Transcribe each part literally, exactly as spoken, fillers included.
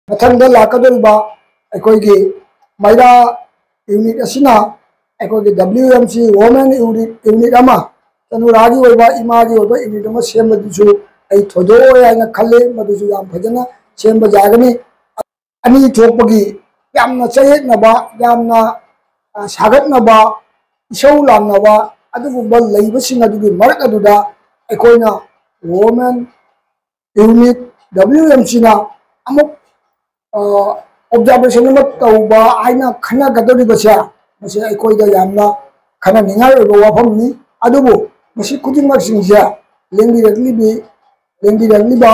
ꯃꯊꯪꯗ ꯂꯥꯛꯀꯗꯧꯔꯤꯕ ꯑꯩꯈꯣꯏꯒꯤ ꯃꯩꯔꯥ ꯌꯨꯅꯤꯠ ꯑꯁꯤꯅ ꯑꯩꯈꯣꯏꯒꯤ W M C Women Unit, unit ꯑꯃ, ꯆꯅꯨꯔꯥꯒꯤ ꯑꯣꯏꯕ, ꯏꯃꯥꯒꯤ ꯑꯣꯏꯕ ꯌꯨꯅꯤꯠ ꯑꯃ ꯁꯦꯝꯕꯗꯨꯁꯨ ꯑꯩ ꯊꯣꯏꯗꯣꯛꯑꯣꯏ ꯍꯥꯏꯅ ꯈꯜꯂꯤ꯫ ꯃꯗꯨꯁꯨ ꯌꯥꯝ ꯐꯖꯅ ꯁꯦꯝꯕ ꯌꯥꯒꯅꯤ꯫ ꯑꯅꯤ ꯊꯣꯛꯄꯒꯤ ꯌꯥꯝꯅ ꯆꯌꯦꯠꯅꯕ, ꯌꯥꯝꯅ, ꯑ, ꯁꯥꯒꯠꯅꯕ, ꯏꯁꯧ ꯂꯥꯡꯅꯕ ꯑꯗꯨꯒꯨꯝꯕ ꯂꯩꯕꯁꯤꯡ ꯑꯗꯨꯒꯤ ꯃꯔꯛ ꯑꯗꯨꯗ ꯑꯩꯈꯣꯏꯅ Women Unit, W M Cꯅ ꯑꯃꯨꯛ, ꯑ, observation ꯑꯃ ꯇꯧꯕ ꯍꯥꯏꯅ ꯈꯟꯅꯒꯗꯧꯔꯤꯕꯁꯦ, ꯃꯁꯤ ꯑꯩꯈꯣꯏꯗ ꯌꯥꯝꯅ ꯈꯟꯅꯅꯤꯡꯉꯥꯏ ꯑꯣꯏꯕ ꯋꯥꯐꯝꯅꯤ꯫ ꯑꯗꯨꯕꯨ ꯃꯁꯤ ꯈꯨꯗꯤꯡꯃꯛꯁꯤꯡꯁꯦ ꯂꯦꯡꯕꯤꯔꯛꯂꯤꯕꯤ-, ꯂꯦꯡꯕꯤꯔꯛꯂꯤꯕ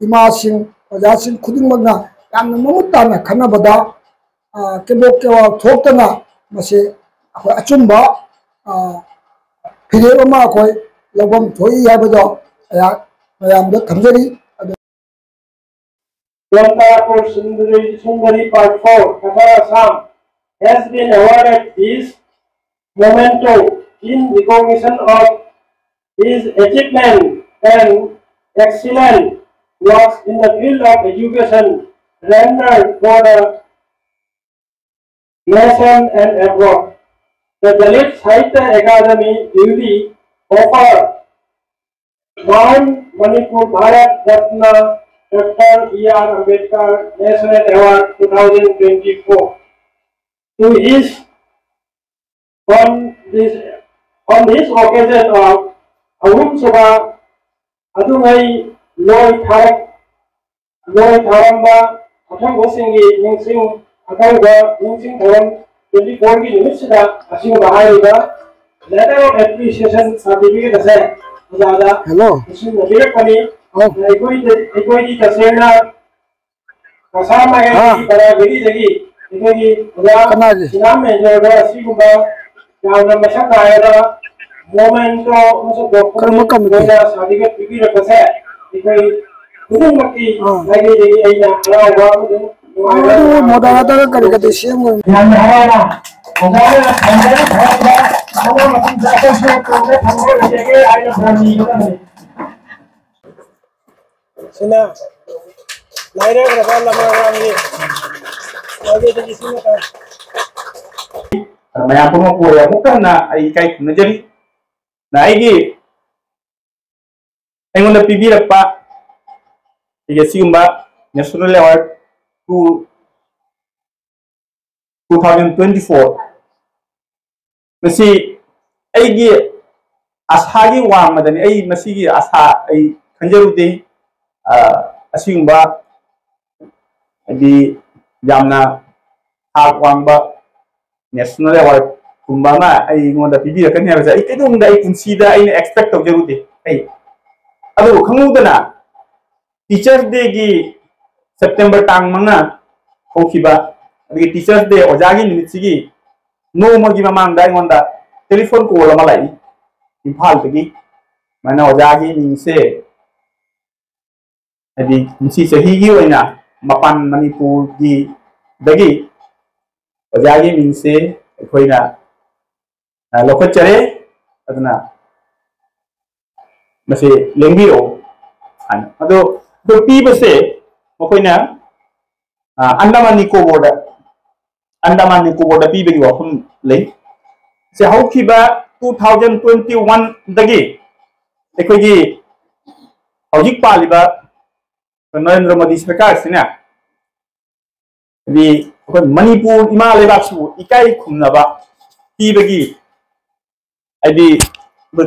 ꯏꯃꯥꯁꯤꯡ, ꯑꯣꯖꯥꯁꯤꯡ ꯈꯨꯗꯤꯡꯃꯛꯅ ꯌꯥꯝꯅ ꯃꯃꯨꯠ ꯇꯥꯅ ꯈꯟꯅꯕꯗ, ꯑ, ꯀꯦꯕꯣꯛ ꯀꯦꯋꯥꯎ ꯊꯣꯛꯇꯅ ꯃꯁꯤ ꯑꯩꯈꯣꯏ ꯑꯆꯨꯝꯕ, ꯑ, ꯐꯤꯔꯦꯞ ꯑꯃ ꯑꯩꯈꯣꯏ ꯂꯧꯐꯝ ꯊꯣꯛꯏ ꯍꯥꯏꯕꯗꯣ ꯑꯩꯍꯥꯛ ꯃꯌꯥꯝꯗ ꯊꯝꯖꯔꯤ꯫ ꯑꯗꯨ Lamtara for Sundari, Sundari Part four, Kathar Assam, has been awarded this memento in recognition of his achievement and excellent works in the field of education rendered for the nation and abroad. The Dalit Sahitya Academy duly offer Mahan Manipur Bharat Ratna Doctor B R Ambedkar National Award two thousand twenty-four. To his, on this, on this occasion of ꯑꯍꯨꯝꯁꯨꯕ ꯑꯗꯨꯉꯩ ꯂꯣꯏ ꯊꯥꯔꯛ-, ꯂꯣꯏ ꯊꯥꯔꯝꯕ ꯑꯈꯪꯕꯁꯤꯡꯒꯤ ꯅꯤꯡꯁꯤꯡ, ꯑꯈꯪꯕ ꯅꯤꯡꯁꯤꯡ ꯊꯧꯔꯝ twenty fourꯒꯤ ꯅꯨꯃꯤꯠꯁꯤꯗ ꯑꯁꯤꯒꯨꯝꯕ ꯍꯥꯏꯔꯤꯕ letter of appreciation certificate ꯑꯁꯦ ꯑꯣꯖꯥꯗ ꯍꯦꯜꯂꯣ꯫ ꯄꯤꯁꯤꯟꯅꯕꯤꯔꯛꯄꯅꯤ꯫ ꯍꯥꯎ꯫ ꯑꯩꯈꯣꯏꯗ-, ꯑꯩꯈꯣꯏꯗꯤ ꯇꯁꯦꯡꯅ ꯀꯁꯥꯔ ꯃꯥꯏꯀꯩꯗꯒꯤ, ꯍꯥ? ꯕꯔꯥꯕꯦꯔꯤꯗꯒꯤ ꯑꯩꯈꯣꯏꯒꯤ ꯑꯣꯖꯥ ꯀꯅꯥꯒꯤ? ꯁꯤꯅꯥꯝ ꯃꯦꯖꯔꯗ ꯑꯁꯤꯒꯨꯝꯕ ꯌꯥꯝꯅ ꯃꯁꯛ ꯅꯥꯏꯔꯕ ꯃꯣꯃꯦꯟꯇꯣ ꯑꯃꯁꯨꯡ ꯀꯔꯝꯕ ꯗꯣꯀꯨꯃꯦꯟ ꯀꯝꯃꯤꯇꯤ? ꯑꯣꯏꯅ ꯁꯥꯔꯇꯤꯐꯤꯀꯦꯠ ꯄꯤꯕꯤꯔꯛꯄꯁꯦ ꯑꯩꯈꯣꯏ ꯈꯨꯗꯤꯡꯃꯛꯀꯤ ꯑꯥ꯫ ꯃꯥꯏꯀꯩꯗꯒꯤ ꯑꯩꯅ ꯍꯔꯥꯎꯕ ꯑꯃꯁꯨꯡ ꯅꯨꯡꯉꯥꯏꯕ ꯑꯗꯨ ꯃꯣꯗꯔꯦꯇꯔ ꯀꯔꯤ ꯀꯔꯤ ꯁꯦꯝꯒꯅꯤ? ꯌꯥꯝꯅ ꯍꯔꯥꯎꯅ ꯑꯣꯖꯥꯅ ꯐꯖꯅ ꯐꯖꯅ ꯃꯅꯥ ꯃꯁꯤꯡ ꯆꯥꯊꯣꯛꯁꯨ ꯇꯣꯡꯗ ꯊꯝꯕ ꯑꯣꯏꯖꯒꯦ ꯍꯥꯏꯅ ꯐꯣꯟ ꯅꯤꯒꯗꯕꯅꯤ꯫ ꯁꯤꯅ ꯂꯥꯏꯔꯩꯔꯕ ꯂꯃꯥꯡ ꯂꯝꯒꯤ ꯃꯥꯏꯀꯩꯗꯒꯤ ꯁꯤꯃꯇ ꯃꯌꯥꯝ ꯄꯨꯝꯅꯃꯛꯄꯨ ꯑꯃꯨꯛꯀ ꯍꯟꯅ ꯑꯩ ꯏꯀꯥꯏ ꯈꯨꯝꯅꯖꯔꯤ꯫ ꯅ ꯑꯩꯒꯤ ꯑꯩꯉꯣꯟꯗ ꯄꯤꯕꯤꯔꯛꯄ ꯑꯩꯒꯤ ꯑꯁꯤꯒꯨꯝꯕ National Award two two thousand twenty four, ꯃꯁꯤ ꯑꯩꯒꯤ ꯑꯁꯥꯒꯤ ꯋꯥꯡꯃꯗꯅꯤ꯫ ꯑꯩ ꯃꯁꯤꯒꯤ ꯑꯁꯥ ꯑꯩ ꯈꯟꯖꯔꯨꯗꯦ꯫ ꯑ, ꯑꯁꯤꯒꯨꯝꯕ ꯍꯥꯏꯗꯤ ꯌꯥꯝꯅ ꯊꯥꯛ ꯋꯥꯡꯕ National Award ꯀꯨꯝꯕ ꯑꯃ ꯑꯩꯉꯣꯟꯗ ꯄꯤꯕꯤꯔꯛꯀꯅꯤ ꯍꯥꯏꯕꯁꯦ ꯑꯩ ꯀꯩꯗꯧꯅꯨꯡꯗ ꯑꯩ ꯄꯨꯟꯁꯤꯗ ꯑꯩꯅ expect ꯇꯧꯖꯔꯨꯗꯦ꯫ ꯑꯩ ꯑꯗꯨꯕꯨ ꯈꯪꯍꯧꯗꯅ Teachers Day ꯒꯤ September ꯇꯥꯡ ꯃꯉꯥ ꯍꯧꯈꯤꯕ, ꯑꯗꯒꯤ Teachers Day ꯑꯣꯖꯥꯒꯤ ꯅꯨꯃꯤꯠꯁꯤꯒꯤ ꯅꯣꯡꯃꯒꯤ ꯃꯃꯥꯡꯗ ꯑꯩꯉꯣꯟꯗ telephone call ꯑꯃ ꯂꯥꯛꯏ ꯏꯝꯐꯥꯜꯗꯒꯤ꯫ ꯁꯨꯃꯥꯏꯅ ꯑꯣꯖꯥꯒꯤ ꯃꯤꯡꯁꯦ, ꯍꯥꯏꯗꯤ ꯀꯨꯝꯁꯤ ꯆꯍꯤꯒꯤ ꯑꯣꯏꯅ ꯃꯄꯥꯟ ꯃꯅꯤꯄꯨꯔꯒꯤꯗꯒꯤ ꯑꯣꯖꯥꯒꯤ ꯃꯤꯡꯁꯦ ꯑꯩꯈꯣꯏꯅ, ꯑ, ꯂꯧꯈꯠꯆꯔꯦ꯫ ꯑꯗꯨꯅ ꯃꯁꯤ ꯂꯦꯡꯕꯤꯔꯛꯑꯣ ꯍꯥꯏꯅ꯫ ꯑꯗꯣ, ꯑꯗꯣ ꯄꯤꯕꯁꯦ ꯃꯈꯣꯏꯅ, ꯑ, ꯑꯟꯗꯃꯥꯟ ꯅꯤꯀꯣꯕꯔꯗ, ꯑꯟꯗꯃꯥꯟ ꯅꯤꯀꯣꯕꯔꯗ ꯄꯤꯕꯒꯤ ꯋꯥꯐꯝ ꯂꯩ꯫ ꯁꯤ ꯍꯧꯈꯤꯕ two thousand twenty one ꯗꯒꯤ ꯑꯩꯈꯣꯏꯒꯤ ꯍꯧꯖꯤꯛ ꯄꯥꯜꯂꯤꯕ ꯅꯔꯦꯟꯗ꯭ꯔ ꯃꯣꯗꯤ ꯁꯔꯀꯥꯔꯁꯤꯅ ꯍꯥꯏꯗꯤ ꯑꯩꯈꯣꯏ ꯃꯅꯤꯄꯨꯔ ꯏꯃꯥ ꯂꯩꯕꯥꯛꯁꯤꯕꯨ ꯏꯀꯥꯏ ꯈꯨꯝꯅꯕ ꯄꯤꯕꯒꯤ, ꯍꯥꯏꯗꯤ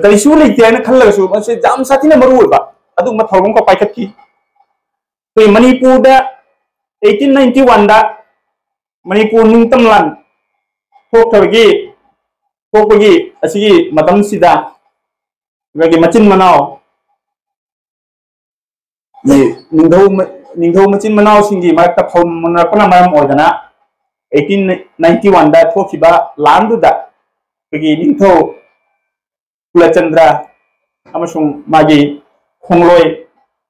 ꯀꯔꯤꯁꯨ ꯂꯩꯇꯦ ꯍꯥꯏꯅ ꯈꯜꯂꯒꯁꯨ ꯃꯁꯤ ꯌꯥꯝ ꯁꯥꯊꯤꯅ ꯃꯔꯨ ꯑꯣꯏꯕ ꯑꯗꯨꯒꯨꯝꯕ ꯊꯧꯔꯝ ꯑꯃꯈꯛ ꯄꯥꯏꯈꯠꯈꯤ꯫ ꯑꯩꯈꯣꯏ ꯃꯅꯤꯄꯨꯔꯗ eighteen ninety one ꯗ ꯃꯅꯤꯄꯨꯔ ꯅꯤꯡꯇꯝ ꯂꯥꯟ ꯊꯣꯛꯈ꯭ꯔꯕꯒꯤ, ꯊꯣꯛꯄꯒꯤ ꯑꯁꯤꯒꯤ ꯃꯇꯝꯁꯤꯗ ꯑꯩꯈꯣꯏꯒꯤ ꯃꯆꯤꯟ ꯃꯅꯥꯎ ꯅꯤꯡꯊꯧ, ꯅꯤꯡꯊꯧ ꯃꯆꯤꯟ ꯃꯅꯥꯎꯁꯤꯡꯒꯤ ꯃꯔꯛꯇ ꯐꯧꯃꯟꯅꯔꯛꯄꯅ ꯃꯔꯝ ꯑꯣꯏꯗꯅ eighteen ninety one ꯗ ꯊꯣꯛꯈꯤꯕ ꯂꯥꯟꯗꯨꯗ ꯑꯩꯈꯣꯏꯒꯤ ꯅꯤꯡꯊꯧ ꯀꯨꯂꯆꯟꯗ꯭ꯔ ꯑꯃꯁꯨꯡ ꯃꯥꯒꯤ ꯈꯣꯡꯂꯣꯏ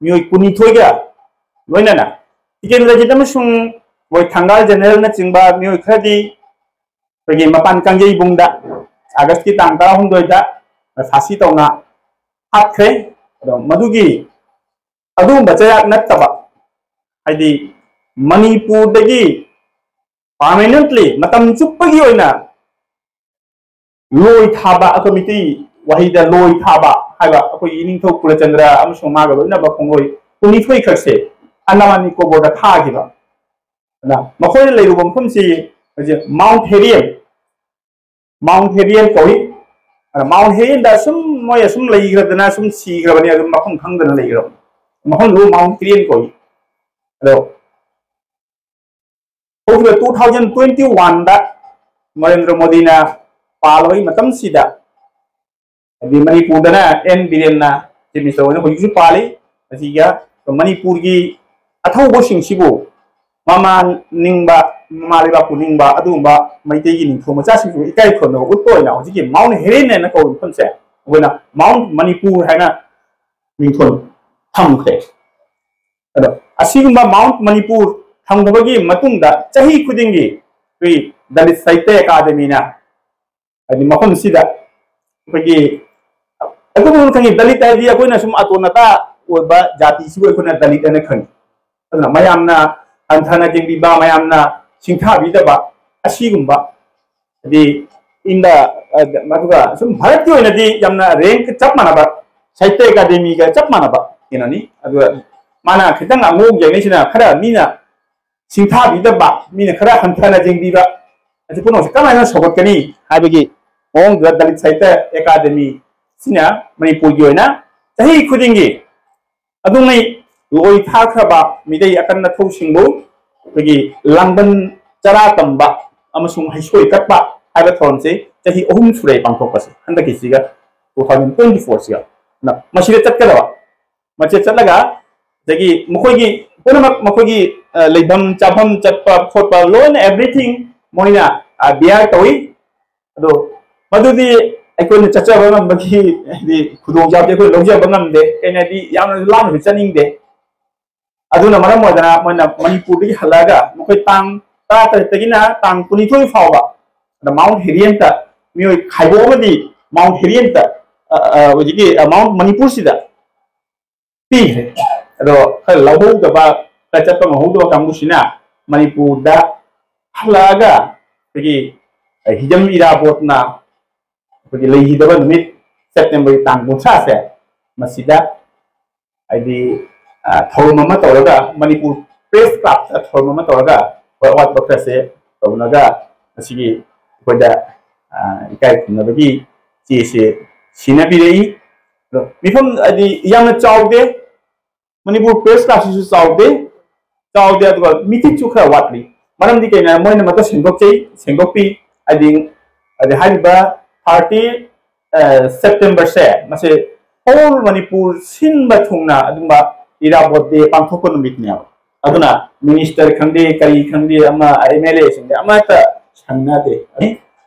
ꯃꯤꯑꯣꯏ ꯀꯨꯟꯅꯤꯊꯣꯏꯒ ꯂꯣꯏꯅꯅ ꯇꯤꯀꯦꯟꯗ꯭ꯔꯖꯤꯠ ꯑꯃꯁꯨꯡ ꯃꯣꯏ ꯊꯪꯒꯥꯜ ꯖꯦꯅꯔꯦꯜꯅꯆꯤꯡꯕ ꯃꯤꯑꯣꯏ ꯈꯔꯗꯤ ꯑꯩꯈꯣꯏꯒꯤ ꯃꯄꯥꯟ ꯀꯥꯡꯖꯩꯕꯨꯡꯗ ꯑꯥꯒꯁꯀꯤ ꯇꯥꯡ ꯇꯔꯥꯍꯨꯝꯗꯣꯏꯗ ꯐꯥꯁꯤ ꯇꯧꯅ ꯍꯥꯠꯈ꯭ꯔꯦ꯫ ꯑꯗꯣ ꯃꯗꯨꯒꯤ ꯑꯗꯨꯒꯨꯝꯕ ꯆꯩꯔꯥꯛ ꯅꯠꯇꯕ ꯍꯥꯏꯗꯤ ꯃꯅꯤꯄꯨꯔꯗꯒꯤ ꯄꯥꯔꯃꯦꯅꯦꯟꯠꯂꯤ, ꯃꯇꯝ ꯆꯨꯞꯄꯒꯤ ꯑꯣꯏꯅ ꯂꯣꯏ ꯊꯥꯕ, ꯑꯩꯈꯣꯏ ꯃꯤꯇꯩ ꯋꯥꯍꯩꯗ ꯂꯣꯏ ꯊꯥꯕ ꯍꯥꯏꯕ, ꯑꯩꯈꯣꯏꯒꯤ ꯏꯅꯤꯡꯊꯧ ꯀꯨꯂꯆꯟꯗ꯭ꯔ ꯑꯃꯁꯨꯡ ꯃꯥꯒ ꯂꯣꯏꯅꯕ ꯈꯣꯡꯂꯣꯏ ꯀꯨꯟꯅꯤꯊꯣꯏ ꯈꯛꯁꯦ ꯑꯟꯗꯃꯥꯟ ꯅꯤꯀꯣꯕꯔꯗ ꯊꯥꯈꯤꯕ꯫ ꯑꯗ ꯃꯈꯣꯏꯅ ꯂꯩꯔꯨꯕ ꯃꯐꯝꯁꯤ ꯍꯧꯖꯤꯛ ꯃꯥꯎꯟꯠ ꯍꯦꯔꯤꯌꯟ, ꯃꯥꯎꯟꯠ ꯍꯦꯔꯤꯌꯟ ꯀꯧꯏ꯫ ꯑꯗ ꯃꯥꯎꯟꯠ ꯍꯦꯔꯤꯌꯟꯗ ꯑꯁꯨꯝ ꯃꯣꯏ ꯑꯁꯨꯝ ꯂꯩꯈ꯭ꯔꯗꯅ ꯁꯨꯝ ꯁꯤꯈ꯭ꯔꯕꯅꯤ, ꯑꯗꯨꯝ ꯃꯐꯝ ꯈꯪꯗꯅ ꯂꯩꯈ꯭ꯔꯕꯅꯤ꯫ ꯃꯐꯝꯗꯨ ꯃꯥꯎꯟꯠ ꯍꯦꯔꯤꯌꯟ ꯀꯧꯏ꯫ ꯑꯗꯣ ꯍꯧꯈꯤꯕ two thousand twenty one ꯗ ꯅꯔꯦꯟꯗ꯭ꯔ ꯃꯣꯗꯤꯅ ꯄꯥꯜꯂꯕꯒꯤ ꯃꯇꯝꯁꯤꯗ, ꯍꯥꯏꯗꯤ ꯃꯅꯤꯄꯨꯔꯗꯅ ꯑꯦꯟ ꯕꯤꯔꯦꯟꯅ ꯆꯤꯐ ꯃꯤꯅꯤꯁꯇꯔ ꯑꯣꯏꯅ ꯍꯧꯖꯤꯛꯁꯨ ꯄꯥꯜꯂꯤ꯫ ꯑꯁꯤꯒ ꯃꯅꯤꯄꯨꯔꯒꯤ ꯑꯊꯧꯕꯁꯤꯡꯁꯤꯕꯨ ꯃꯃꯥ ꯅꯤꯡꯕ, ꯃꯃꯥ ꯂꯩꯕꯥꯛꯄꯨ ꯅꯤꯡꯕ ꯑꯗꯨꯒꯨꯝꯕ ꯃꯩꯇꯩꯒꯤ ꯅꯤꯡꯊꯧ ꯃꯆꯥꯁꯤꯡꯕꯨ ꯏꯀꯥꯏ ꯈꯨꯝꯅꯕ ꯎꯠꯄ ꯑꯣꯏꯅ ꯍꯧꯖꯤꯛꯀꯤ ꯃꯥꯎꯟꯠ ꯍꯦꯔꯤꯌꯟ ꯍꯥꯏꯅ ꯀꯧꯔꯤꯕ ꯃꯐꯝꯁꯦ ꯑꯩꯈꯣꯏꯅ ꯃꯥꯎꯟꯠ ꯃꯅꯤꯄꯨꯔ ꯍꯥꯏꯅ ꯃꯤꯡꯊꯣꯟ ꯊꯝꯈ꯭ꯔꯦ꯫ ꯑꯗꯣ ꯑꯁꯤꯒꯨꯝꯕ ꯃꯥꯎꯟꯠ ꯃꯅꯤꯄꯨꯔ ꯊꯝꯈ꯭ꯔꯕꯒꯤ ꯃꯇꯨꯡꯗ ꯆꯍꯤ ꯈꯨꯗꯤꯡꯒꯤ ꯑꯩꯈꯣꯏ ꯗꯂꯤꯠ ꯁꯥꯍꯤꯇ꯭ꯌ ꯑꯦꯀꯥꯗꯃꯤꯅ, ꯍꯥꯏꯗꯤ ꯃꯐꯝꯁꯤꯗ ꯑꯩꯈꯣꯏꯒꯤ ꯑꯗꯨꯕꯨ ꯈꯪꯉꯤ, ꯗꯂꯤꯠ ꯍꯥꯏꯗꯤ ꯑꯩꯈꯣꯏꯅ ꯁꯨꯝ ꯑꯇꯣꯟ ꯑꯇꯥ ꯑꯣꯏꯕ ꯖꯥꯇꯤꯁꯤꯕꯨ ꯑꯩꯈꯣꯏꯅ ꯗꯂꯤꯠ ꯍꯥꯏꯅ ꯈꯪꯉꯤ꯫ ꯑꯗꯨꯅ ꯃꯌꯥꯝꯅ ꯍꯟꯊꯅ ꯌꯦꯡꯕꯤꯕ, ꯃꯌꯥꯝꯅ ꯁꯤꯡꯊꯥꯕꯤꯗꯕ ꯑꯁꯤꯒꯨꯝꯕ, ꯍꯥꯏꯗꯤ ꯏꯟꯗ, ꯑꯗꯨꯒ ꯁꯨꯝ ꯚꯥꯔꯠꯀꯤ ꯑꯣꯏꯅꯗꯤ ꯌꯥꯝꯅ ꯔꯦꯡꯛ ꯆꯞ ꯃꯥꯟꯅꯕ, ꯁꯥꯍꯤꯇ꯭ꯌ ꯑꯦꯀꯥꯗꯃꯤꯒ ꯆꯞ ꯃꯥꯟꯅꯕ ꯀꯩꯅꯣꯅꯤ꯫ ꯑꯗꯨꯒ ꯃꯥꯅ ꯈꯤꯇꯪ ꯑꯃꯨꯛ ꯌꯦꯡꯅꯩꯁꯤꯅ ꯈꯔ ꯃꯤꯅ ꯁꯤꯡꯊꯥꯕꯤꯗꯕ, ꯃꯤꯅ ꯈꯔ ꯍꯟꯊꯅ ꯌꯦꯡꯕꯤꯕ, ꯑꯁꯤ ꯄꯨꯝꯅꯃꯛꯁꯦ ꯀꯃꯥꯏꯅ ꯁꯧꯒꯠꯀꯅꯤ ꯍꯥꯏꯕꯒꯤ ꯃꯑꯣꯡꯗꯨꯗ ꯗꯂꯤꯠ ꯁꯥꯍꯤꯇ꯭ꯌ ꯑꯦꯀꯥꯗꯃꯤ ꯁꯤꯅ ꯃꯅꯤꯄꯨꯔꯒꯤ ꯑꯣꯏꯅ ꯆꯍꯤ ꯈꯨꯗꯤꯡꯒꯤ ꯑꯗꯨꯉꯩ ꯂꯣꯏ ꯊꯥꯈ꯭ꯔꯕ ꯃꯤꯇꯩ ꯑꯀꯟ ꯑꯊꯧꯁꯤꯡꯕꯨ ꯑꯩꯈꯣꯏꯒꯤ ꯂꯥꯡꯕꯟ ꯆꯔꯥ ꯇꯝꯕ ꯑꯃꯁꯨꯡ ꯍꯩꯁꯣꯏ ꯀꯠꯄ ꯍꯥꯏꯕ ꯊꯧꯔꯝꯁꯦ ꯆꯍꯤ ꯑꯍꯨꯝ ꯁꯨꯔꯦ ꯄꯥꯡꯊꯣꯛꯄꯁꯦ, ꯍꯟꯗꯛꯀꯤꯁꯤꯒ two thousand twenty four ꯁꯤꯒ꯫ ꯑꯗꯨꯅ ꯃꯁꯤꯗ ꯆꯠꯀꯗꯕ, ꯃꯁꯤꯗ ꯆꯠꯂꯒ ꯉꯁꯥꯏꯒꯤ ꯃꯈꯣꯏꯒꯤ ꯄꯨꯝꯅꯃꯛ, ꯃꯈꯣꯏꯒꯤ ꯑ, ꯂꯩꯐꯝ ꯆꯥꯐꯝ, ꯆꯠꯄ ꯈꯣꯠꯄ ꯂꯣꯏꯅ, everything ꯃꯣꯏꯅ ꯑ, bear ꯇꯧꯏ꯫ ꯑꯗꯣ ꯃꯗꯨꯗꯤ ꯑꯩꯈꯣꯏꯅ ꯆꯠꯆꯕ ꯉꯝꯕꯒꯤ, ꯍꯥꯏꯗꯤ ꯈꯨꯗꯣꯡꯆꯥꯕꯗꯤ ꯑꯩꯈꯣꯏ ꯂꯧꯖꯕ ꯉꯝꯗꯦ꯫ ꯀꯩꯅꯣ ꯍꯥꯏꯗꯤ ꯌꯥꯝꯅꯁꯨ ꯂꯥꯞꯅꯁꯨ ꯆꯠꯅꯤꯡꯗꯦ꯫ ꯑꯗꯨꯅ ꯃꯔꯝ ꯑꯣꯏꯗꯅ ꯃꯣꯏꯅ ꯃꯅꯤꯄꯨꯔꯗꯒꯤ ꯍꯜꯂꯛꯑꯒ ꯃꯈꯣꯏ ꯇꯥꯡ ꯇꯔꯥꯇꯔꯦꯠꯇꯒꯤꯅ ꯇꯥꯡ ꯀꯨꯟꯅꯤꯊꯣꯏ ꯐꯥꯎꯕ ꯗ ꯃꯥꯎꯟꯠ ꯍꯦꯔꯤꯌꯟꯇ ꯃꯤꯑꯣꯏ ꯈꯥꯏꯗꯣꯛꯑꯒꯗꯤ ꯃꯥꯎꯟꯠ ꯍꯦꯔꯤꯌꯟꯇ, ꯑ, ꯑ, ꯍꯧꯖꯤꯛꯀꯤ, ꯑ, ꯃꯥꯎꯟꯠ ꯃꯅꯤꯄꯨꯔꯁꯤꯗ ꯄꯤꯈ꯭ꯔꯦ꯫ ꯑꯗꯣ ꯈꯔ ꯂꯧꯍꯧꯗꯕ, ꯆꯠꯄ ꯉꯝꯍꯧꯗꯕ ꯀꯥꯡꯕꯨꯁꯤꯅ ꯃꯅꯤꯄꯨꯔꯗ ꯍꯜꯂꯛꯑꯒ ꯑꯩꯈꯣꯏꯒꯤ ꯍꯤꯖꯝ ꯏꯔꯥꯕꯣꯠꯅ ꯑꯩꯈꯣꯏꯒꯤ ꯂꯩꯈꯤꯗꯕ ꯅꯨꯃꯤꯠ ꯁꯦꯞꯇꯦꯝꯕꯔꯒꯤ ꯇꯥꯡ ꯀꯨꯟꯊ꯭ꯔꯥꯁꯦ ꯃꯁꯤꯗ ꯍꯥꯏꯗꯤ ꯊꯧꯔꯝ ꯑꯃ ꯇꯧꯔꯒ ꯃꯅꯤꯄꯨꯔ ꯄ꯭ꯔꯦꯁ ꯀ꯭ꯂꯕꯇ ꯊꯧꯔꯝ ꯑꯃ ꯇꯧꯔꯒ ꯑꯩꯈꯣꯏ ꯑꯋꯥꯠꯄ ꯈꯔꯁꯦ ꯇꯧꯅꯒ ꯉꯁꯤꯒꯤ ꯑꯩꯈꯣꯏꯗ ꯏꯀꯥꯏ ꯈꯨꯝꯅꯕꯒꯤ ꯆꯦꯁꯦ ꯁꯤꯟꯅꯕꯤꯔꯛꯏ꯫ ꯑꯗꯣ ꯃꯤꯐꯝ ꯍꯥꯏꯗꯤ ꯌꯥꯝꯅ ꯆꯥꯎꯗꯦ, ꯃꯅꯤꯄꯨꯔ ꯄ꯭ꯔꯦꯁ ꯀ꯭ꯂꯕꯁꯤꯁꯨ ꯆꯥꯎꯗꯦ, ꯆꯥꯎꯗꯦ ꯑꯗꯨꯒ ꯃꯤꯇꯤꯛꯁꯨ ꯈꯔ ꯋꯥꯠꯂꯤ꯫ ꯃꯔꯝꯗꯤ ꯀꯩꯅꯣ ꯃꯣꯏꯅ ꯃꯇꯧ ꯁꯦꯡꯗꯣꯛꯆꯩ, ꯁꯦꯡꯗꯣꯛꯄꯤ, ꯍꯥꯏꯗꯤ ꯍꯥꯏꯗꯤ ꯍꯥꯏꯔꯤꯕ ꯊꯥꯔꯇꯤ ꯁꯦꯞꯇꯦꯝꯕꯔꯁꯦ ꯃꯁꯤ ꯍꯣꯜ ꯃꯅꯤꯄꯨꯔ ꯁꯤꯟꯕ ꯊꯨꯡꯅ ꯑꯗꯨꯝꯕ ꯏꯔꯥꯕꯣꯠ ꯗꯦ ꯄꯥꯡꯊꯣꯛꯄ ꯅꯨꯃꯤꯠꯅꯦꯕ꯫ ꯑꯗꯨꯅ ꯃꯤꯅꯤꯁꯇꯔ ꯈꯪꯗꯦ, ꯀꯔꯤ ꯈꯪꯗꯦ, ꯑꯃ ꯑꯦꯝ ꯑꯦꯜ ꯑꯦꯁꯤꯡꯗ ꯑꯃꯠꯇ ꯁꯪꯅꯗꯦ꯫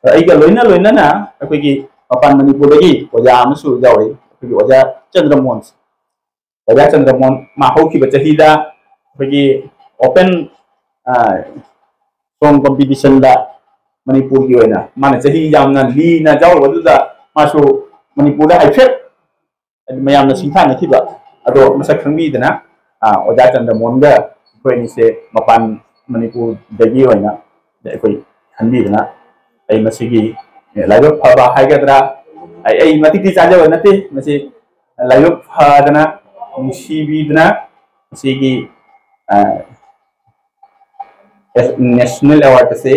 ꯑꯩꯒ ꯂꯣꯏꯅ ꯂꯣꯏꯅꯅ ꯑꯩꯈꯣꯏꯒꯤ ꯃꯄꯥꯟ ꯃꯅꯤꯄꯨꯔꯗꯒꯤ ꯑꯣꯖꯥ ꯑꯃꯁꯨ ꯌꯥꯎꯔꯤ, ꯑꯩꯈꯣꯏꯒꯤ ꯑꯣꯖꯥ ꯆꯟꯗ꯭ꯔꯃꯣꯍꯟ꯫ ꯑꯣꯖꯥ ꯆꯟꯗ꯭ꯔꯃꯣꯍꯟ ꯃꯥ ꯍꯧꯈꯤꯕ ꯆꯍꯤꯗ ꯑꯩꯈꯣꯏꯒꯤ ꯑꯣꯄꯟ ꯁꯣꯡ ꯀꯣꯝꯄꯤꯇꯤꯁꯟꯗ ꯃꯅꯤꯄꯨꯔꯒꯤ ꯑꯣꯏꯅ ꯃꯥꯅ ꯆꯍꯤ ꯌꯥꯝꯅ ꯂꯤꯅ ꯌꯥꯎꯔꯨꯕꯗꯨꯗ ꯃꯥꯁꯨ ꯃꯅꯤꯄꯨꯔꯗ ꯍꯥꯏꯐꯦꯠ ꯃꯌꯥꯝꯅ ꯁꯤꯡꯊꯥꯅꯈꯤꯕ ꯑꯗꯣ ꯃꯁꯛ ꯈꯪꯕꯤꯗꯅ ꯑꯣꯖꯥ ꯆꯟꯗ꯭ꯔꯃꯣꯍꯟꯒ ꯑꯩꯈꯣꯏ ꯑꯅꯤꯁꯦ ꯃꯄꯥꯟ ꯃꯅꯤꯄꯨꯔꯗꯒꯤ ꯑꯣꯏꯅ ꯑꯩꯈꯣꯏ ꯈꯟꯕꯤꯗꯅ ꯑꯩ ꯃꯁꯤꯒꯤ ꯂꯥꯏꯕꯛ ꯐꯕ ꯍꯥꯏꯒꯗ꯭ꯔꯥ, ꯑꯩ ꯑꯩ ꯃꯇꯤꯛꯇꯤ ꯆꯥꯖꯕ ꯅꯠꯇꯦ, ꯃꯁꯤ ꯂꯥꯏꯕꯛ ꯐꯗꯅ ꯅꯨꯡꯁꯤꯕꯤꯗꯅ ꯃꯁꯤꯒꯤ ꯅꯦꯁꯅꯦꯜ ꯑꯦꯋꯥꯔꯗ ꯑꯁꯤ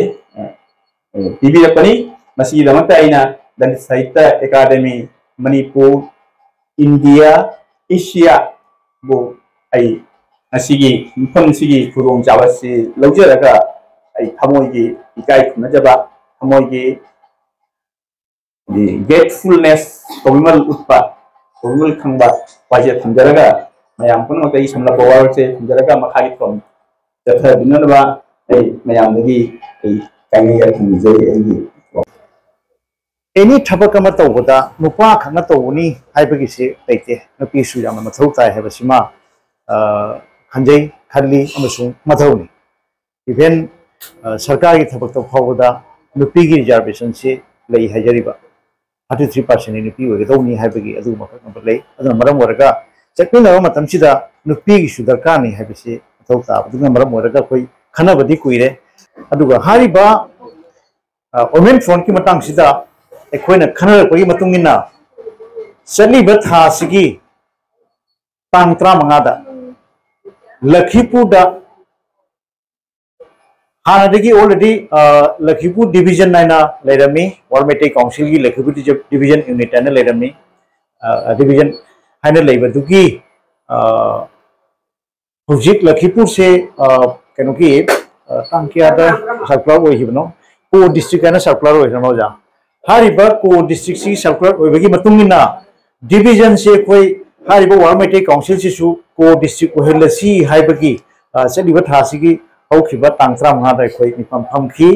ꯄꯤꯕꯤꯔꯛꯄꯅꯤ꯫ ꯃꯁꯤꯒꯤꯗꯃꯛꯇ ꯑꯩꯅ ꯂꯂꯤꯠ ꯁꯥꯍꯤꯇ꯭ꯌ ꯑꯦꯀꯥꯗꯃꯤ, ꯃꯅꯤꯄꯨꯔ, ꯏꯟꯗꯤꯌꯥ, ꯑꯦꯁꯤꯌꯥꯕꯨ ꯑꯩ ꯉꯁꯤꯒꯤ ꯃꯐꯝꯁꯤꯒꯤ ꯈꯨꯗꯣꯡꯆꯥꯕ ꯑꯁꯤ ꯂꯧꯖꯔꯒ ꯑꯩ ꯊꯃꯣꯏꯒꯤ ꯏꯀꯥꯏ ꯈꯨꯝꯅꯖꯕ, ꯊꯃꯣꯏꯒꯤ ꯒ꯭ꯔꯦꯠꯐꯨꯜꯅꯦꯁ, ꯇꯧꯕꯤꯃꯜ ꯎꯠꯄ, ꯇꯧꯕꯤꯃꯜ ꯈꯪꯕ ꯋꯥꯍꯩꯁꯦ ꯊꯝꯖꯔꯒ ꯃꯌꯥꯝ ꯄꯨꯝꯅꯃꯛꯇ ꯑꯩ ꯁꯝꯂꯞꯄ ꯋꯥꯔꯣꯜꯁꯦ ꯊꯝꯖꯔꯒ ꯃꯈꯥꯒꯤ ꯊꯧꯔꯝ ꯆꯠꯊꯕꯤꯅꯅꯕ ꯑꯩ ꯃꯌꯥꯝꯗꯒꯤ ꯑꯩ ꯀꯥꯏꯅ ꯌꯥꯊꯪ ꯅꯤꯖꯔꯤ꯫ ꯑꯩꯒꯤ ꯑꯦꯅꯤ ꯊꯕꯛ ꯑꯃ ꯇꯧꯕꯗ ꯅꯨꯄꯥ ꯈꯛꯅ ꯇꯧꯕꯅꯤ ꯍꯥꯏꯕꯒꯤꯁꯤ ꯂꯩꯇꯦ꯫ ꯅꯨꯄꯤꯁꯨ ꯌꯥꯝꯅ ꯃꯊꯧ ꯇꯥꯏ ꯍꯥꯏꯕꯁꯤꯃ ꯈꯟꯖꯩ, ꯈꯜꯂꯤ ꯑꯃꯁꯨꯡ ꯃꯊꯧꯅꯤ꯫ ꯏꯚꯦꯟ ꯁꯔꯀꯥꯔꯒꯤ ꯊꯕꯛꯇ ꯐꯥꯎꯕꯗ ꯅꯨꯄꯤꯒꯤ ꯔꯤꯖꯥꯔꯕꯦꯁꯟꯁꯤ ꯂꯩ ꯍꯥꯏꯖꯔꯤꯕ ꯊꯥꯔꯇꯤ ꯊ꯭ꯔꯤ ꯄꯥꯔꯁꯦꯟꯅꯤ ꯅꯨꯄꯤ ꯑꯣꯏꯒꯗꯧꯅꯤ ꯍꯥꯏꯕꯒꯤ ꯑꯗꯨꯒꯨꯝꯕ ꯈꯛ ꯑꯃ ꯂꯩ꯫ ꯑꯗꯨꯅ ꯃꯔꯝ ꯑꯣꯏꯔꯒ ꯆꯠꯃꯤꯟꯅꯕ ꯃꯇꯝꯁꯤꯗ ꯅꯨꯄꯤꯒꯤꯁꯨ ꯗꯔꯀꯥꯔꯅꯤ ꯍꯥꯏꯕꯁꯤ ꯃꯊꯧ ꯇꯥꯕꯗꯨꯅ ꯃꯔꯝ ꯑꯣꯏꯔꯒ ꯑꯩꯈꯣꯏ ꯈꯟꯅꯕꯗꯤ ꯀꯨꯏꯔꯦ꯫ ꯑꯗꯨꯒ ꯍꯥꯏꯔꯤꯕ ꯋꯨꯃꯦꯟ ꯐ꯭ꯔꯣꯟꯠꯀꯤ ꯃꯇꯥꯡꯁꯤꯗ ꯑꯩꯈꯣꯏꯅ ꯈꯟꯅꯔꯛꯄꯒꯤ ꯃꯇꯨꯡ ꯏꯟꯅ ꯆꯠꯂꯤꯕ ꯊꯥ ꯑꯁꯤꯒꯤ ꯇꯥꯡ ꯇꯔꯥꯃꯉꯥꯗ ꯂꯈꯤꯄꯨꯔꯗ ꯍꯥꯟꯅꯗꯒꯤ already ꯂꯈꯤꯄꯨꯔ ꯗꯤꯕꯤꯖꯟ ꯍꯥꯏꯅ ꯂꯩꯔꯝꯃꯤ, ꯋꯥꯔꯜ ꯃꯩꯇꯩ ꯀꯥꯎꯟꯁꯤꯜꯒꯤ ꯂꯈꯤꯄꯨꯔ ꯗꯤꯕꯤꯖꯟ ꯌꯨꯅꯤꯠ ꯍꯥꯏꯅ ꯂꯩꯔꯝꯃꯤ, ꯗꯤꯕꯤꯖꯟ ꯍꯥꯏꯅ ꯂꯩꯕꯗꯨꯒꯤ ꯍꯧꯖꯤꯛ ꯂꯈꯤꯄꯨꯔꯁꯦ ꯀꯩꯅꯣꯒꯤ ꯇꯥꯡ ꯀꯌꯥꯗ ꯁꯔꯀꯨꯂꯔ ꯑꯣꯏꯈꯤꯕꯅꯣ, ꯀꯣ ꯗꯤꯁꯇ꯭ꯔꯤꯛ ꯍꯥꯏꯅ ꯁꯔꯀꯨꯂꯔ ꯑꯣꯏꯈꯤꯕꯅꯣ ꯑꯣꯖꯥ? ꯍꯥꯏꯔꯤꯕ ꯀꯣ ꯗꯤꯁꯇ꯭ꯔꯤꯛꯁꯤ ꯁꯔꯀꯨꯂꯔ ꯑꯣꯏꯕꯒꯤ ꯃꯇꯨꯡ ꯏꯟꯅ ꯗꯤꯕꯤꯖꯟꯁꯦ ꯑꯩꯈꯣꯏ ꯍꯥꯏꯔꯤꯕ ꯋꯥꯔꯜ ꯃꯩꯇꯩ ꯀꯥꯎꯟꯁꯤꯜꯁꯤꯁꯨ ꯀꯣ ꯗꯤꯁꯇ꯭ꯔꯤꯛ ꯑꯣꯏꯍꯜꯂꯁꯤ ꯍꯥꯏꯕꯒꯤ ꯆꯠꯂꯤꯕ ꯊꯥꯁꯤꯒꯤ ꯍꯧꯈꯤꯕ ꯇꯥꯡ ꯇꯔꯥꯃꯉꯥꯗ ꯑꯩꯈꯣꯏ ꯃꯤꯐꯝ ꯐꯝꯈꯤ꯫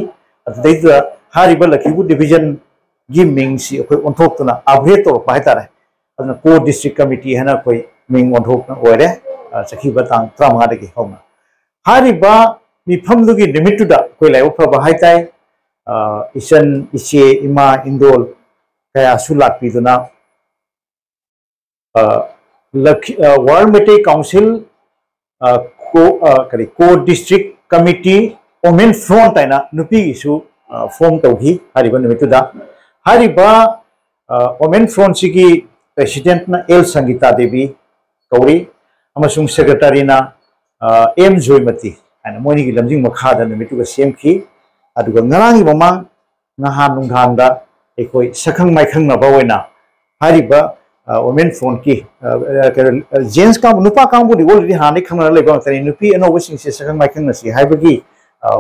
ꯑꯗꯨꯗꯩꯗꯨꯗ ꯍꯥꯏꯔꯤꯕ ꯂꯈꯤꯄꯨꯔ ꯗꯤꯕꯤꯖꯟꯒꯤ ꯃꯤꯡꯁꯤ ꯑꯩꯈꯣꯏ ꯑꯣꯟꯊꯣꯛꯇꯨꯅ ꯑꯞꯒ꯭ꯔꯦꯗ ꯇꯧꯔꯛꯄ ꯍꯥꯏꯇꯥꯔꯦ꯫ ꯑꯗꯨꯅ ꯀꯣ ꯗꯤꯁꯇ꯭ꯔꯤꯛ ꯀꯃꯤꯇꯤ ꯍꯥꯏꯅ ꯑꯩꯈꯣꯏ ꯃꯤꯡ ꯑꯣꯟꯊꯣꯛꯅ ꯑꯣꯏꯔꯦ꯫ ꯆꯠꯈꯤꯕ ꯇꯥꯡ ꯇꯔꯥꯃꯉꯥꯗꯒꯤ ꯍꯧꯅ ꯍꯥꯏꯔꯤꯕ ꯃꯤꯐꯝꯗꯨꯒꯤ ꯅꯨꯃꯤꯠꯇꯨꯗ ꯑꯩꯈꯣꯏ ꯂꯥꯏꯕꯛ ꯐꯕ ꯍꯥꯏꯇꯥꯏ, ꯏꯆꯟ ꯏꯆꯦ ꯏꯃꯥ ꯏꯟꯗꯣꯜ ꯀꯌꯥꯁꯨ ꯂꯥꯛꯄꯤꯗꯨꯅ ꯋꯥꯔꯜ ꯃꯩꯇꯩ ꯀꯥꯎꯟꯁꯤꯜ ꯀꯣ ꯀꯔꯤ ꯀꯣ ꯗꯤꯁꯇ꯭ꯔꯤꯛ ꯀꯃꯤꯇꯤ ꯋꯨꯃꯦꯟ ꯐ꯭ꯔꯣꯟꯠ ꯍꯥꯏꯅ ꯅꯨꯄꯤꯒꯤꯁꯨ ꯐꯣꯝ ꯇꯧꯈꯤ ꯍꯥꯏꯔꯤꯕ ꯅꯨꯃꯤꯠꯇꯨꯗ꯫ ꯍꯥꯏꯔꯤꯕ ꯋꯨꯃꯦꯟ ꯐ꯭ꯔꯣꯟꯠꯁꯤꯒꯤ ꯄ꯭ꯔꯦꯁꯤꯗꯦꯟꯠꯅ ꯑꯦꯜ ꯁꯪꯒꯤꯇꯥ ꯗꯦꯕꯤ ꯀꯧꯔꯤ ꯑꯃꯁꯨꯡ ꯁꯦꯀ꯭ꯔꯦꯇꯔꯤꯅ ꯑꯦꯝ ꯖꯣꯏꯃꯇꯤ ꯍꯥꯏꯅ ꯃꯣꯏꯅꯤꯒꯤ ꯂꯝꯖꯤꯡ ꯃꯈꯥꯗ ꯅꯨꯃꯤꯠꯇꯨꯒ ꯁꯦꯝꯈꯤ꯫ ꯑꯗꯨꯒ ꯉꯔꯥꯡꯒꯤ ꯃꯃꯥꯡ ꯅꯍꯥꯟ ꯅꯨꯡꯗꯥꯡꯗ ꯑꯩꯈꯣꯏ ꯁꯛꯈꯪ ꯃꯥꯏꯈꯪꯅꯕ ꯑꯣꯏꯅ ꯍꯥꯏꯔꯤꯕ ꯋꯨꯃꯦꯟ ꯐ꯭ꯔꯣꯟꯠꯀꯤ ꯀꯩꯅꯣ ꯖꯦꯟꯁ ꯀꯥꯡꯕꯨ, ꯅꯨꯄꯥ ꯀꯥꯡꯕꯨꯗꯤ already ꯍꯥꯟꯅꯗꯒꯤ ꯈꯪꯅꯔ ꯂꯩꯕ ꯉꯥꯛꯇꯅꯤ꯫ ꯅꯨꯄꯤ ꯑꯅꯧꯕꯁꯤꯡꯁꯦ ꯁꯛꯈꯪ ꯃꯥꯏꯈꯪꯅꯁꯤ ꯍꯥꯏꯕꯒꯤ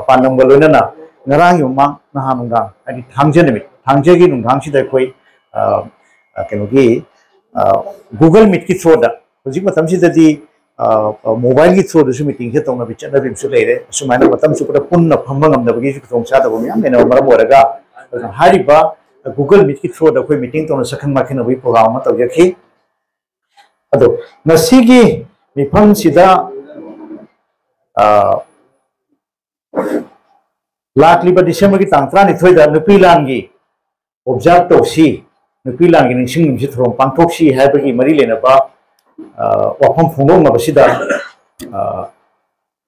ꯄꯥꯟꯗꯝꯒ ꯂꯣꯏꯅꯅ ꯉꯔꯥꯡꯒꯤ ꯃꯃꯥꯡ ꯅꯍꯥꯟ ꯅꯨꯡꯗꯥꯡ ꯍꯥꯏꯗꯤ ꯊꯥꯡꯖ ꯅꯨꯃꯤꯠ, ꯊꯥꯡꯖꯒꯤ ꯅꯨꯡꯗꯥꯡꯁꯤꯗ ꯑꯩꯈꯣꯏ ꯀꯩꯅꯣꯒꯤ ꯒꯨꯒꯜ ꯃꯤꯠꯀꯤ ꯊ꯭ꯔꯨꯗ ꯍꯧꯖꯤꯛ ꯃꯇꯝꯁꯤꯗꯗꯤ ꯃꯣꯕꯥꯏꯜꯒꯤ ꯊ꯭ꯔꯨꯗꯁꯨ ꯃꯤꯇꯤꯡꯁꯦ ꯇꯧꯅꯕꯤ ꯆꯠꯅꯕꯤ ꯑꯃꯁꯨ ꯂꯩꯔꯦ꯫ ꯑꯁꯨꯃꯥꯏꯅ ꯃꯇꯝ ꯆꯨꯞꯄꯗ ꯄꯨꯟꯅ ꯐꯝꯕ ꯉꯝꯗꯕꯒꯤꯁꯨ ꯈꯨꯗꯣꯡꯆꯥꯗꯕ ꯃꯌꯥꯝ ꯂꯩꯅꯕ ꯃꯔꯝ ꯑꯣꯏꯔꯒ ꯑꯗꯨꯅ ꯍꯥꯏꯔꯤꯕ ꯒꯨꯒꯜ ꯃꯤꯠꯀꯤ ꯊ꯭ꯔꯨꯗ ꯑꯩꯈꯣꯏ ꯃꯤꯇꯤꯡ ꯇꯧꯅ ꯁꯛꯈꯪ ꯃꯥꯏꯈꯪꯅꯕꯒꯤ ꯄ꯭ꯔꯣꯒ꯭ꯔꯥꯝ ꯑꯃ ꯇꯧꯖꯈꯤ꯫ ꯑꯗꯣ ꯉꯁꯤꯒꯤ ꯃꯤꯐꯝꯁꯤꯗ ꯂꯥꯛꯂꯤꯕ ꯗꯤꯁꯦꯝꯕꯔꯒꯤ ꯇꯥꯡ ꯇꯔꯥꯅꯤꯊꯣꯏꯗ ꯅꯨꯄꯤ ꯂꯥꯟꯒꯤ ꯑꯣꯕꯖꯥꯔꯕ ꯇꯧꯁꯤ, ꯅꯨꯄꯤ ꯂꯥꯟꯒꯤ ꯅꯤꯡꯁꯤꯡ ꯅꯨꯃꯤꯠꯁꯤ ꯊꯧꯔꯝ ꯄꯥꯡꯊꯣꯛꯁꯤ ꯍꯥꯏꯕꯒꯤ ꯃꯔꯤ ꯂꯩꯅꯕ ꯋꯥꯐꯝ ꯐꯣꯡꯗꯣꯛꯅꯕꯁꯤꯗ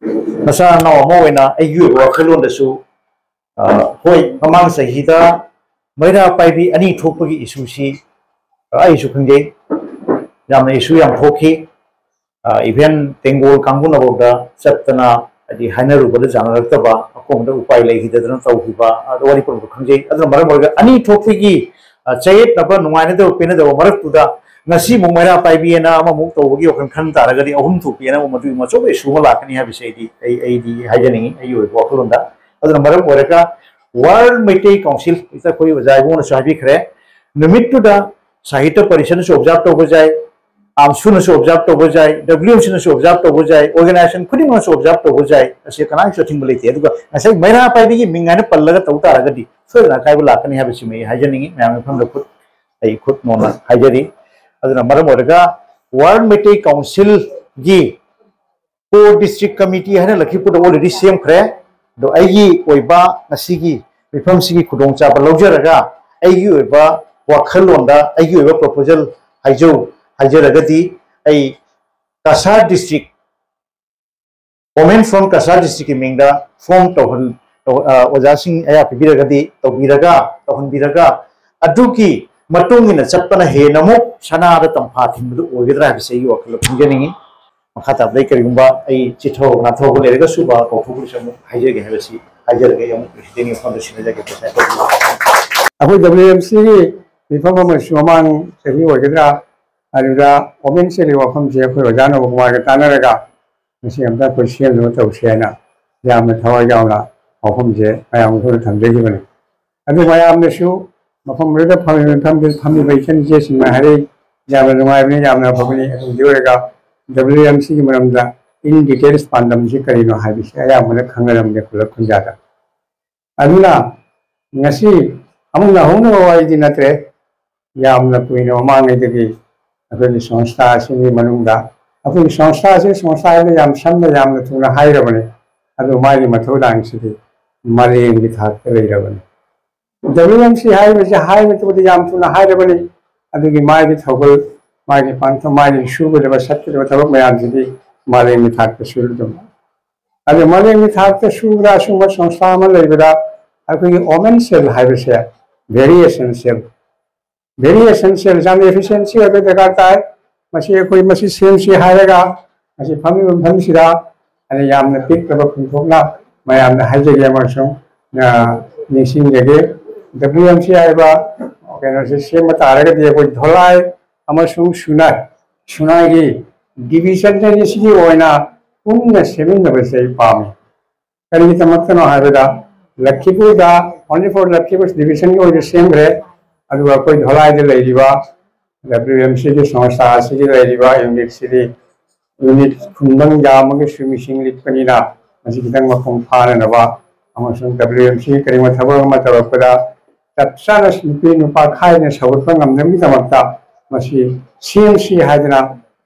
ꯃꯆꯥ ꯃꯅꯥꯎ ꯑꯃ ꯑꯣꯏꯅ ꯑꯩꯒꯤ ꯑꯣꯏꯕ ꯋꯥꯈꯜꯂꯣꯟꯗꯁꯨ, ꯑ, ꯍꯣꯏ, ꯃꯃꯥꯡ ꯆꯍꯤꯗ ꯃꯩꯔꯥ ꯄꯥꯏꯕꯤ ꯑꯅꯤ ꯊꯣꯛꯄꯒꯤ ꯏꯁꯨꯁꯤ, ꯑ, ꯑꯩꯁꯨ ꯈꯪꯖꯩ, ꯌꯥꯝꯅ ꯏꯁꯨ ꯌꯥꯝ ꯊꯣꯛꯈꯤ꯫ ꯏꯚꯦꯟ ꯇꯦꯡꯒꯣꯜ ꯀꯥꯡꯕꯨꯅꯐꯥꯎꯗ ꯆꯠꯇꯅ, ꯍꯥꯏꯗꯤ, ꯍꯥꯏꯅꯔꯨꯕꯗ ꯌꯥꯅꯔꯛꯇꯕ, ꯑꯀꯣꯟꯕꯗ ꯎꯄꯥꯏ ꯂꯩꯈꯤꯗꯗꯅ ꯇꯧꯈꯤꯕ, ꯑꯗꯨ ꯋꯥꯔꯤ ꯄꯨꯝꯅꯃꯛ ꯈꯪꯖꯩ꯫ ꯑꯗꯨꯅ ꯃꯔꯝ ꯑꯣꯏꯔꯒ ꯑꯅꯤ ꯊꯣꯛꯄꯒꯤ, ꯑ, ꯆꯌꯦꯠꯅꯕ, ꯅꯨꯡꯉꯥꯏꯅꯗꯕ, ꯄꯦꯟꯅꯗꯕ ꯃꯔꯛꯇꯨꯗ ꯉꯁꯤ ꯑꯃꯨꯛ ꯃꯩꯔꯥ ꯄꯥꯏꯕꯤꯑꯅ ꯑꯃꯃꯨꯛ ꯇꯧꯕꯒꯤ ꯋꯥꯈꯜ ꯈꯟ ꯇꯥꯔꯒꯗꯤ, ꯑꯍꯨꯝ ꯊꯣꯛꯄꯤꯑꯅ ꯑꯃꯨꯛ ꯃꯗꯨꯒꯤ ꯑꯆꯧꯕ ꯏꯁꯨ ꯑꯃ ꯂꯥꯛꯀꯅꯤ ꯍꯥꯏꯕꯁꯦ ꯑꯩꯗꯤ, ꯑꯩ, ꯑꯩꯗꯤ ꯍꯥꯏꯖꯅꯤꯡꯉꯤ ꯑꯩꯒꯤ ꯑꯣꯏꯕ ꯋꯥꯈꯜꯂꯣꯟꯗ꯫ ꯑꯗꯨꯅ ꯃꯔꯝ ꯑꯣꯏꯔꯒ ꯋꯥꯔꯜ ꯃꯩꯇꯩ ꯀꯥꯎꯟꯁꯤꯜ, ꯑꯩꯈꯣꯏ ꯑꯣꯖꯥ ꯏꯕꯨꯡꯅꯁꯨ ꯍꯥꯏꯕꯤꯈ꯭ꯔꯦ, ꯅꯨꯃꯤꯠꯇꯨꯗ ꯁꯥꯍꯤꯇ꯭ꯌ ꯄꯔꯤꯁꯠꯅꯁꯨ ꯑꯣꯕꯖꯥꯔꯕ ꯇꯧꯕ ꯌꯥꯏ, ꯑꯥꯝꯁꯨꯅꯁꯨ ꯑꯣꯕꯖꯥꯔꯕ ꯇꯧꯕ ꯌꯥꯏ, ꯗꯕ꯭ꯂꯤꯎ ꯑꯦꯝ ꯁꯤꯅꯁꯨ ꯑꯣꯕꯖꯥꯔꯕ ꯇꯧꯕ ꯌꯥꯏ, ꯑꯣꯔꯒꯅꯥꯏꯖꯦꯁꯟ ꯈꯨꯗꯤꯡꯃꯛꯅꯁꯨ ꯑꯣꯕꯖꯥꯔꯕ ꯇꯧꯕ ꯌꯥꯏ, ꯑꯁꯤ ꯀꯅꯥꯒꯤꯁꯨ ꯑꯊꯤꯡꯕ ꯂꯩꯇꯦ꯫ ꯑꯗꯨꯒ ꯉꯁꯥꯏ ꯃꯩꯔꯥ ꯄꯥꯏꯕꯤꯒꯤ ꯃꯤꯡ ꯍꯥꯏꯅ ꯄꯜꯂꯒ ꯇꯧ ꯇꯥꯔꯒꯗꯤ ꯁꯣꯏꯗꯅ ꯑꯀꯥꯏꯕ ꯂꯥꯛꯀꯅꯤ ꯍꯥꯏꯕꯁꯤꯃ ꯑꯩ ꯍꯥꯏꯖꯅꯤꯡꯉꯤ꯫ ꯃꯌꯥꯝꯒꯤ ꯃꯐꯝꯗ ꯈꯨꯠ, ꯑꯩ ꯈꯨꯠ ꯅꯣꯟꯅ ꯍꯥꯏꯖꯔꯤ꯫ ꯑꯗꯨꯅ ꯃꯔꯝ ꯑꯣꯏꯔꯒ ꯋꯥꯔꯜ ꯃꯩꯇꯩ ꯀꯥꯎꯟꯁꯤꯜꯒꯤ ꯀꯣꯔ ꯗꯤꯁꯇ꯭ꯔꯤꯛ ꯀꯃꯤꯇꯤ ꯍꯥꯏꯅ ꯂꯛꯈꯤꯄꯨꯔꯗ already ꯁꯦꯝꯈ꯭ꯔꯦ꯫ ꯑꯗꯣ ꯑꯩꯒꯤ ꯑꯣꯏꯕ ꯉꯁꯤꯒꯤ ꯃꯤꯐꯝꯁꯤꯒꯤ ꯈꯨꯗꯣꯡꯆꯥꯕ ꯂꯧꯖꯔꯒ ꯑꯩꯒꯤ ꯑꯣꯏꯕ ꯋꯥꯈꯜꯂꯣꯟꯗ ꯑꯩꯒꯤ ꯑꯣꯏꯕ ꯄ꯭ꯔꯣꯄꯣꯖꯦꯜ ꯍꯥꯏꯖꯧ ꯍꯥꯏꯖꯔꯒꯗꯤ, ꯑꯩ ꯀꯁꯥꯔ ꯗꯤꯁꯇ꯭ꯔꯤꯛ, ꯋꯣꯃꯦꯟ ꯐ꯭ꯔꯣꯝ ꯀꯁꯥꯔ ꯗꯤꯁꯇ꯭ꯔꯤꯛꯀꯤ ꯃꯤꯡꯗ ꯐꯣꯝ ꯇꯧꯍꯟ-, ꯇꯧ-, ꯑ, ꯑꯣꯖꯥꯁꯤꯡ ꯑꯌꯥ ꯄꯤꯕꯤꯔꯒꯗꯤ ꯇꯧꯕꯤꯔꯒ, ꯇꯧꯍꯟꯕꯤꯔꯒ, ꯑꯗꯨꯒꯤ ꯃꯇꯨꯡ ꯏꯟꯅ ꯆꯠꯄꯅ ꯍꯦꯟꯅ ꯑꯃꯨꯛ ꯁꯅꯥꯗ ꯇꯝꯐꯥ ꯊꯤꯟꯕꯗꯨ ꯑꯣꯏꯒꯗ꯭ꯔꯥ ꯍꯥꯏꯕꯁꯦ ꯑꯩꯒꯤ ꯋꯥꯈꯜꯗ ꯈꯪꯖꯅꯤꯡꯉꯤ꯫ ꯃꯈꯥ ꯇꯥꯕꯗ ꯑꯩ ꯀꯔꯤꯒꯨꯝꯕ ꯑꯩ ꯆꯤꯊꯕ ꯉꯥꯛꯊꯣꯛꯄ ꯂꯩꯔꯒꯁꯨ ꯕꯥ ꯀꯧꯊꯣꯛꯄꯗꯁꯨ ꯑꯃꯨꯛ ꯍꯥꯏꯖꯒꯦ ꯍꯥꯏꯕꯁꯤ ꯍꯥꯏꯖꯔꯒꯦ꯫ ꯑꯩ ꯑꯃꯨꯛ ꯄ꯭ꯔꯦꯁꯤꯗꯦꯟꯒꯤ ꯃꯐꯝꯗ ꯁꯤꯟꯅꯖꯒꯦ꯫ ꯑꯩꯈꯣꯏ ꯗꯕ꯭ꯂꯤꯎ ꯑꯦꯝ ꯁꯤꯒꯤ ꯃꯤꯐꯝ ꯑꯃꯁꯨ ꯃꯃꯥꯡ ꯆꯍꯤ ꯑꯣꯏꯒꯗ꯭ꯔꯥ, ꯑꯗꯨꯗ ꯋꯣꯃꯦꯟ ꯁꯦꯜꯒꯤ ꯋꯥꯐꯝꯁꯦ ꯑꯩꯈꯣꯏ ꯑꯣꯖꯥ ꯅꯣꯕꯀꯨꯃꯥꯔꯒ ꯇꯥꯟꯅꯔꯒ ꯃꯁꯤ ꯑꯝꯇ ꯑꯩꯈꯣꯏ ꯁꯦꯝꯅꯕ ꯇꯧꯁꯤ ꯍꯥꯏꯅ ꯌꯥꯝꯅ ꯊꯋꯥꯏ ꯌꯥꯎꯅ ꯋꯥꯐꯝꯁꯦ ꯃꯌꯥꯝꯒꯤ ꯃꯐꯝꯗ ꯊꯝꯖꯈꯤꯕꯅꯤ꯫ ꯑꯗꯨ ꯃꯌꯥꯝꯅꯁꯨ ꯃꯐꯝ ꯑꯗꯨꯗ ꯐꯝꯃꯤꯕ, ꯃꯐꯝꯗꯨꯗ ꯐꯝꯃꯤꯕ ꯏꯆꯟ ꯏꯆꯦꯁꯤꯡꯅ ꯍꯥꯏꯔꯛꯏ, ꯌꯥꯝꯅ ꯅꯨꯡꯉꯥꯏꯕꯅꯤ, ꯌꯥꯝꯅ ꯐꯕꯅꯤ꯫ ꯑꯗꯨ ꯍꯧꯖꯤꯛ ꯑꯣꯏꯔꯒ ꯗꯕ꯭ꯂꯤꯎ ꯑꯦꯝ ꯁꯤꯒꯤ ꯃꯔꯝꯗ in details ꯄꯥꯟꯗꯝꯁꯤ ꯀꯔꯤꯅꯣ ꯍꯥꯏꯕꯁꯤ ꯑꯌꯥꯝꯕꯅ ꯈꯪꯅꯔꯝꯗꯦ ꯈꯨꯜꯂꯛ ꯈꯨꯟꯖꯥꯗ꯫ ꯑꯗꯨꯅ ꯉꯁꯤ ꯑꯃꯨꯛ ꯅꯧꯍꯧꯅꯕ ꯋꯥꯔꯤꯗꯤ ꯅꯠꯇ꯭ꯔꯦ, ꯌꯥꯝꯅ ꯀꯨꯏꯅ ꯃꯃꯥꯡꯉꯩꯗꯒꯤ ꯑꯩꯈꯣꯏꯒꯤ ꯁꯪꯁꯊꯥ ꯑꯁꯤꯒꯤ ꯃꯅꯨꯡꯗ, ꯑꯩꯈꯣꯏꯒꯤ ꯁꯪꯁꯊꯥ ꯑꯁꯤ, ꯁꯪꯁꯊꯥ ꯍꯥꯏꯕ ꯌꯥꯝ ꯁꯝꯅ ꯌꯥꯝꯅ ꯊꯨꯅ ꯍꯥꯏꯔꯕꯅꯤ, ꯑꯗꯨ ꯃꯥꯒꯤ ꯃꯊꯧꯗꯥꯡꯁꯤꯗꯤ ꯃꯥꯂꯦꯝꯒꯤ ꯊꯥꯛꯇ ꯂꯩꯔꯕꯅꯤ꯫ ꯗꯕ꯭ꯂꯤꯎ ꯑꯦꯝ ꯁꯤ ꯍꯥꯏꯔꯤꯕꯁꯤ ꯍꯥꯏꯕ ꯃꯇꯝꯗ ꯌꯥꯝ ꯊꯨꯅ ꯍꯥꯏꯔꯕꯅꯤ, ꯑꯗꯨꯒꯤ ꯃꯥꯒꯤ ꯊꯧꯒꯜ, ꯃꯥꯒꯤ ꯄꯥꯡꯊꯣꯛ, ꯃꯥꯒꯤ ꯁꯨꯒꯗꯕ ꯆꯠꯀꯗꯕ ꯊꯕꯛ ꯃꯌꯥꯝꯁꯤꯗꯤ ꯃꯥꯂꯦꯝꯒꯤ ꯊꯥꯛꯇꯁꯨ ꯑꯗꯨꯝ ꯑꯗꯨ ꯃꯥꯂꯦꯝꯒꯤ ꯊꯥꯛꯇ ꯁꯨꯕꯗ ꯑꯁꯨꯝꯕ ꯁꯪꯁꯊꯥ ꯑꯃ ꯂꯩꯕꯗ ꯑꯩꯈꯣꯏꯒꯤ ꯋꯨꯃꯦꯟ ꯁꯦꯜ ꯍꯥꯏꯕꯁꯦ very essential, very essential, ꯌꯥꯝꯅ efficiency ꯑꯣꯏꯕ ꯗꯔꯀꯥꯔ ꯇꯥꯏ꯫ ꯃꯁꯤ ꯑꯩꯈꯣꯏ ꯃꯁꯤ ꯁꯦꯝꯁꯤ ꯍꯥꯏꯔꯒ ꯃꯁꯤ ꯐꯝꯃꯤꯕ ꯃꯐꯝꯁꯤꯗ ꯑꯩꯅ ꯌꯥꯝꯅ ꯄꯤꯛꯂꯕ ꯈꯨꯟꯊꯣꯛꯅ ꯃꯌꯥꯝꯗ ꯍꯥꯏꯖꯒꯦ ꯑꯃꯁꯨꯡ ꯅꯤꯡꯁꯤꯡꯖꯒꯦ꯫ ꯗꯕ꯭ꯂꯤꯎ ꯑꯦꯝ ꯁꯤ ꯍꯥꯏꯕ ꯀꯩꯅꯣꯁꯤ ꯁꯦꯝꯕ ꯇꯥꯔꯒꯗꯤ ꯑꯩꯈꯣꯏ ꯙꯣꯂꯥꯏ ꯑꯃꯁꯨꯡ ꯁꯨꯅꯥꯏ, ꯁꯨꯅꯥꯏꯒꯤ ꯗꯤꯕꯤꯖꯟ ꯑꯅꯤꯁꯤꯒꯤ ꯑꯣꯏꯅ ꯄꯨꯟꯅ ꯁꯦꯝꯃꯤꯟꯅꯕꯁꯦ ꯑꯩ ꯄꯥꯝꯃꯤ꯫ ꯀꯔꯤꯒꯤꯗꯃꯛꯇꯅꯣ ꯍꯥꯏꯕꯗ ꯂꯈꯤꯄꯨꯔꯗ only for ꯂꯈꯤꯄꯨꯔ ꯗꯤꯕꯤꯖꯟꯒꯤ ꯑꯣꯏꯅ ꯁꯦꯝꯈ꯭ꯔꯦ, ꯑꯗꯨꯒ ꯑꯩꯈꯣꯏ ꯙꯣꯂꯥꯏꯗ ꯂꯩꯔꯤꯕ ꯗꯕ꯭ꯂꯤꯎ ꯑꯦꯝ ꯁꯤꯒꯤ ꯁꯪꯁꯊꯥ ꯑꯁꯤꯒꯤ ꯂꯩꯔꯤꯕ ꯌꯨꯅꯤꯠꯁꯤꯗꯤ ꯌꯨꯅꯤꯠ ꯈꯨꯡꯒꯪ ꯌꯥꯝꯃꯒꯁꯨ ꯃꯤꯁꯤꯡ ꯂꯤꯛꯄꯅꯤꯅ ꯃꯁꯤ ꯈꯤꯇꯪ ꯃꯄꯨꯡ ꯐꯥꯅꯅꯕ ꯑꯃꯁꯨꯡ ꯗꯕ꯭ꯂꯤꯎ ꯑꯦꯝ ꯁꯤ ꯀꯔꯤꯒꯨꯝꯕ ꯊꯕꯛ ꯑꯃ ꯇꯧꯔꯛꯄꯗ ꯆꯞ ꯆꯥꯅ ꯅꯨꯄꯤ ꯅꯨꯄꯥ ꯈꯥꯏꯗꯅ ꯁꯧꯒꯠꯄ ꯉꯝꯅꯕꯒꯤꯗꯃꯛꯇ ꯃꯁꯤ ꯁꯦꯝꯁꯤ ꯍꯥꯏꯗꯅ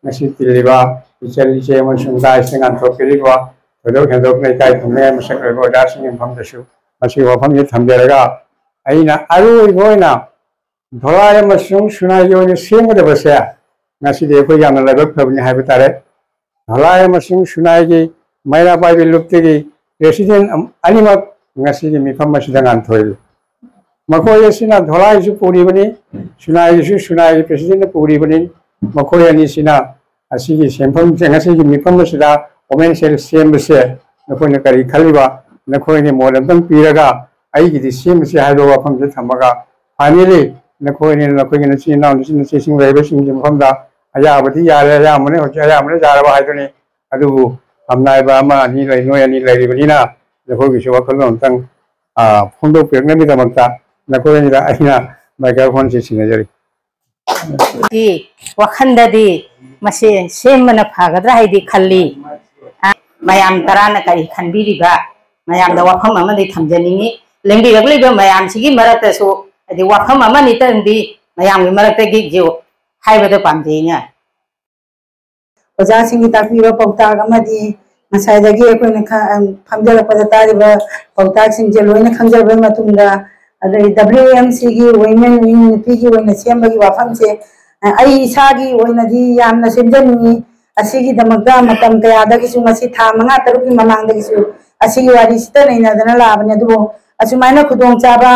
ꯉꯁꯤ ꯇꯤꯜꯂꯤꯕ ꯏꯆꯜ ꯏꯆꯦ ꯑꯃꯁꯨꯡ ꯗꯥꯏꯁꯇ ꯉꯥꯟꯊꯣꯛꯄꯤꯔꯤꯕ ꯊꯣꯏꯗꯣꯛ ꯍꯦꯟꯗꯣꯛꯅ ꯏꯀꯥꯏ ꯈꯨꯝꯅꯉꯥꯏ ꯃꯁꯛ ꯂꯩꯕ ꯑꯣꯖꯥꯁꯤꯡꯒꯤ ꯃꯐꯝꯗꯁꯨ ꯃꯁꯤꯒꯤ ꯋꯥꯐꯝꯁꯤ ꯊꯝꯖꯔꯒ ꯑꯩꯅ ꯑꯔꯣꯏꯕ ꯑꯣꯏꯅ ꯙꯣꯂꯥꯏ ꯑꯃꯁꯨꯡ ꯁꯨꯅꯥꯏꯒꯤ ꯑꯣꯏꯅ ꯁꯦꯝꯒꯗꯕꯁꯦ ꯉꯁꯤꯗꯤ ꯑꯩꯈꯣꯏ ꯌꯥꯝꯅ ꯂꯥꯏꯕꯛ ꯐꯕꯅꯤ ꯍꯥꯏꯕ ꯇꯥꯔꯦ꯫ ꯙꯣꯂꯥꯏ ꯑꯃꯁꯨꯡ ꯁꯨꯅꯥꯏꯒꯤ ꯃꯩꯔꯥ ꯄꯥꯏꯕꯤ ꯂꯨꯞꯇꯒꯤ ꯄ꯭ꯔꯦꯁꯤꯗꯦꯟ ꯑꯅꯤꯃꯛ ꯉꯁꯤꯒꯤ ꯃꯤꯐꯝ ꯑꯁꯤꯗ ꯉꯥꯟꯊꯣꯏꯔꯤ꯫ ꯃꯈꯣꯏ ꯑꯁꯤꯅ ꯙꯣꯂꯥꯏꯁꯨ ꯄꯨꯔꯤꯕꯅꯤ, ꯁꯨꯅꯥꯏꯒꯤꯁꯨ ꯁꯨꯅꯥꯏꯒꯤ ꯄ꯭ꯔꯦꯁꯤꯗꯦꯟꯅ ꯄꯨꯔꯤꯕꯅꯤ꯫ ꯃꯈꯣꯏ ꯑꯅꯤꯁꯤꯅ ꯑꯁꯤꯒꯤ ꯁꯦꯟꯐꯝꯁꯦ, ꯉꯁꯤꯒꯤ ꯃꯤꯐꯝ ꯑꯁꯤꯗ ꯋꯨꯃꯦꯟ ꯁꯦꯜ ꯁꯦꯝꯕꯁꯦ ꯅꯈꯣꯏꯅ ꯀꯔꯤ ꯈꯜꯂꯤꯕ? ꯅꯈꯣꯏꯅ ꯃꯣꯠ ꯑꯝꯇꯪ ꯄꯤꯔꯒ ꯑꯩꯒꯤꯗꯤ ꯁꯦꯝꯕꯁꯦ ꯍꯥꯏꯕ ꯋꯥꯐꯝꯁꯦ ꯊꯝꯃꯒ finally ꯅꯈꯣꯏꯅ ꯅꯈꯣꯏꯒꯤ ꯅꯆꯤꯟ ꯏꯅꯥꯎ ꯅꯆꯤꯟ ꯅꯆꯦꯁꯤꯡ ꯂꯩꯔꯤꯕꯁꯤꯡꯒꯤ ꯃꯐꯝꯗ ꯑꯌꯥꯕꯗꯤ ꯌꯥꯔꯦ, ꯑꯌꯥꯝꯕꯅ ꯍꯧꯖꯤꯛ ꯑꯌꯥꯝꯕꯅ ꯌꯥꯔꯕ ꯍꯥꯏꯗꯨꯅꯤ꯫ ꯑꯗꯨꯕꯨ ꯊꯝꯅꯥꯏꯕ ꯑꯃ ꯑꯅꯤ ꯂꯩ, ꯅꯣꯏ ꯑꯅꯤ ꯂꯩꯔꯤꯕꯅꯤꯅ ꯅꯈꯣꯏꯒꯤꯁꯨ ꯋꯥꯈꯜꯂꯣꯟ ꯑꯝꯇꯪ, ꯑ, ꯐꯣꯡꯗꯣꯛꯄꯤꯔꯛꯅꯕꯒꯤꯗꯃꯛꯇ ꯅꯈꯣꯏ ꯑꯅꯤꯗ ꯑꯩꯅ ꯃꯥꯏꯀ꯭ꯔꯣꯐꯣꯟꯁꯤ ꯁꯤꯟꯅꯖꯔꯤ꯫ ꯗꯤ ꯋꯥꯈꯜꯗꯗꯤ ꯃꯁꯤ ꯁꯦꯝꯕꯅ ꯐꯒꯗ꯭ꯔꯥ ꯍꯥꯏꯗꯤ ꯈꯜꯂꯤ꯫ ꯑ, ꯃꯌꯥꯝ ꯇꯔꯥꯅ ꯀꯔꯤ ꯈꯟꯕꯤꯔꯤꯕ? ꯃꯌꯥꯝꯗ ꯋꯥꯐꯝ ꯑꯃꯗꯤ ꯊꯝꯖꯅꯤꯡꯉꯤ꯫ ꯂꯦꯡꯕꯤꯔꯛꯂꯤꯕ ꯃꯌꯥꯝꯁꯤꯒꯤ ꯃꯔꯛꯇꯁꯨ ꯍꯥꯏꯗꯤ ꯋꯥꯐꯝ ꯑꯃꯅꯤꯇꯪꯗꯤ ꯃꯌꯥꯝꯒꯤ ꯃꯔꯛꯇꯒꯤꯁꯨ ꯍꯥꯏꯕꯗ ꯄꯥꯝꯖꯩꯅꯦ꯫ ꯑꯣꯖꯥꯁꯤꯡꯒꯤ ꯇꯥꯛꯄꯤꯕ ꯄꯥꯎꯇꯥꯛ ꯑꯃꯗꯤ ꯉꯁꯥꯏꯗꯒꯤ ꯑꯩꯈꯣꯏꯅ ꯈ-, ꯐꯝꯖꯔꯛꯄꯗ ꯇꯥꯔꯤꯕ ꯄꯥꯎꯇꯥꯛꯁꯤꯡꯁꯦ ꯂꯣꯏꯅ ꯈꯪꯖꯔꯕ ꯃꯇꯨꯡꯗ, ꯑꯗꯩ ꯗꯕ꯭ꯂꯤꯎ ꯑꯦꯝ ꯁꯤꯒꯤ ꯋꯨꯃꯦꯟ ꯋꯤꯡ ꯅꯨꯄꯤꯒꯤ ꯑꯣꯏꯅ ꯁꯦꯝꯕꯒꯤ ꯋꯥꯐꯝꯁꯦ, ꯑ, ꯑꯩ ꯏꯁꯥꯒꯤ ꯑꯣꯏꯅꯗꯤ ꯌꯥꯝꯅ ꯁꯦꯝꯖꯅꯤꯡꯉꯤ꯫ ꯑꯁꯤꯒꯤꯗꯃꯛꯇ ꯃꯇꯝ ꯀꯌꯥꯗꯒꯤꯁꯨ, ꯉꯁꯤ ꯊꯥ ꯃꯉꯥ ꯇꯔꯨꯛꯀꯤ ꯃꯃꯥꯡꯗꯒꯤꯁꯨ ꯑꯁꯤꯒꯤ ꯋꯥꯔꯤꯁꯤꯗ ꯅꯩꯅꯗꯅ ꯂꯥꯛꯑꯕꯅꯤ꯫ ꯑꯗꯨꯕꯨ ꯑꯁꯨꯃꯥꯏꯅ ꯈꯨꯗꯣꯡꯆꯥꯕ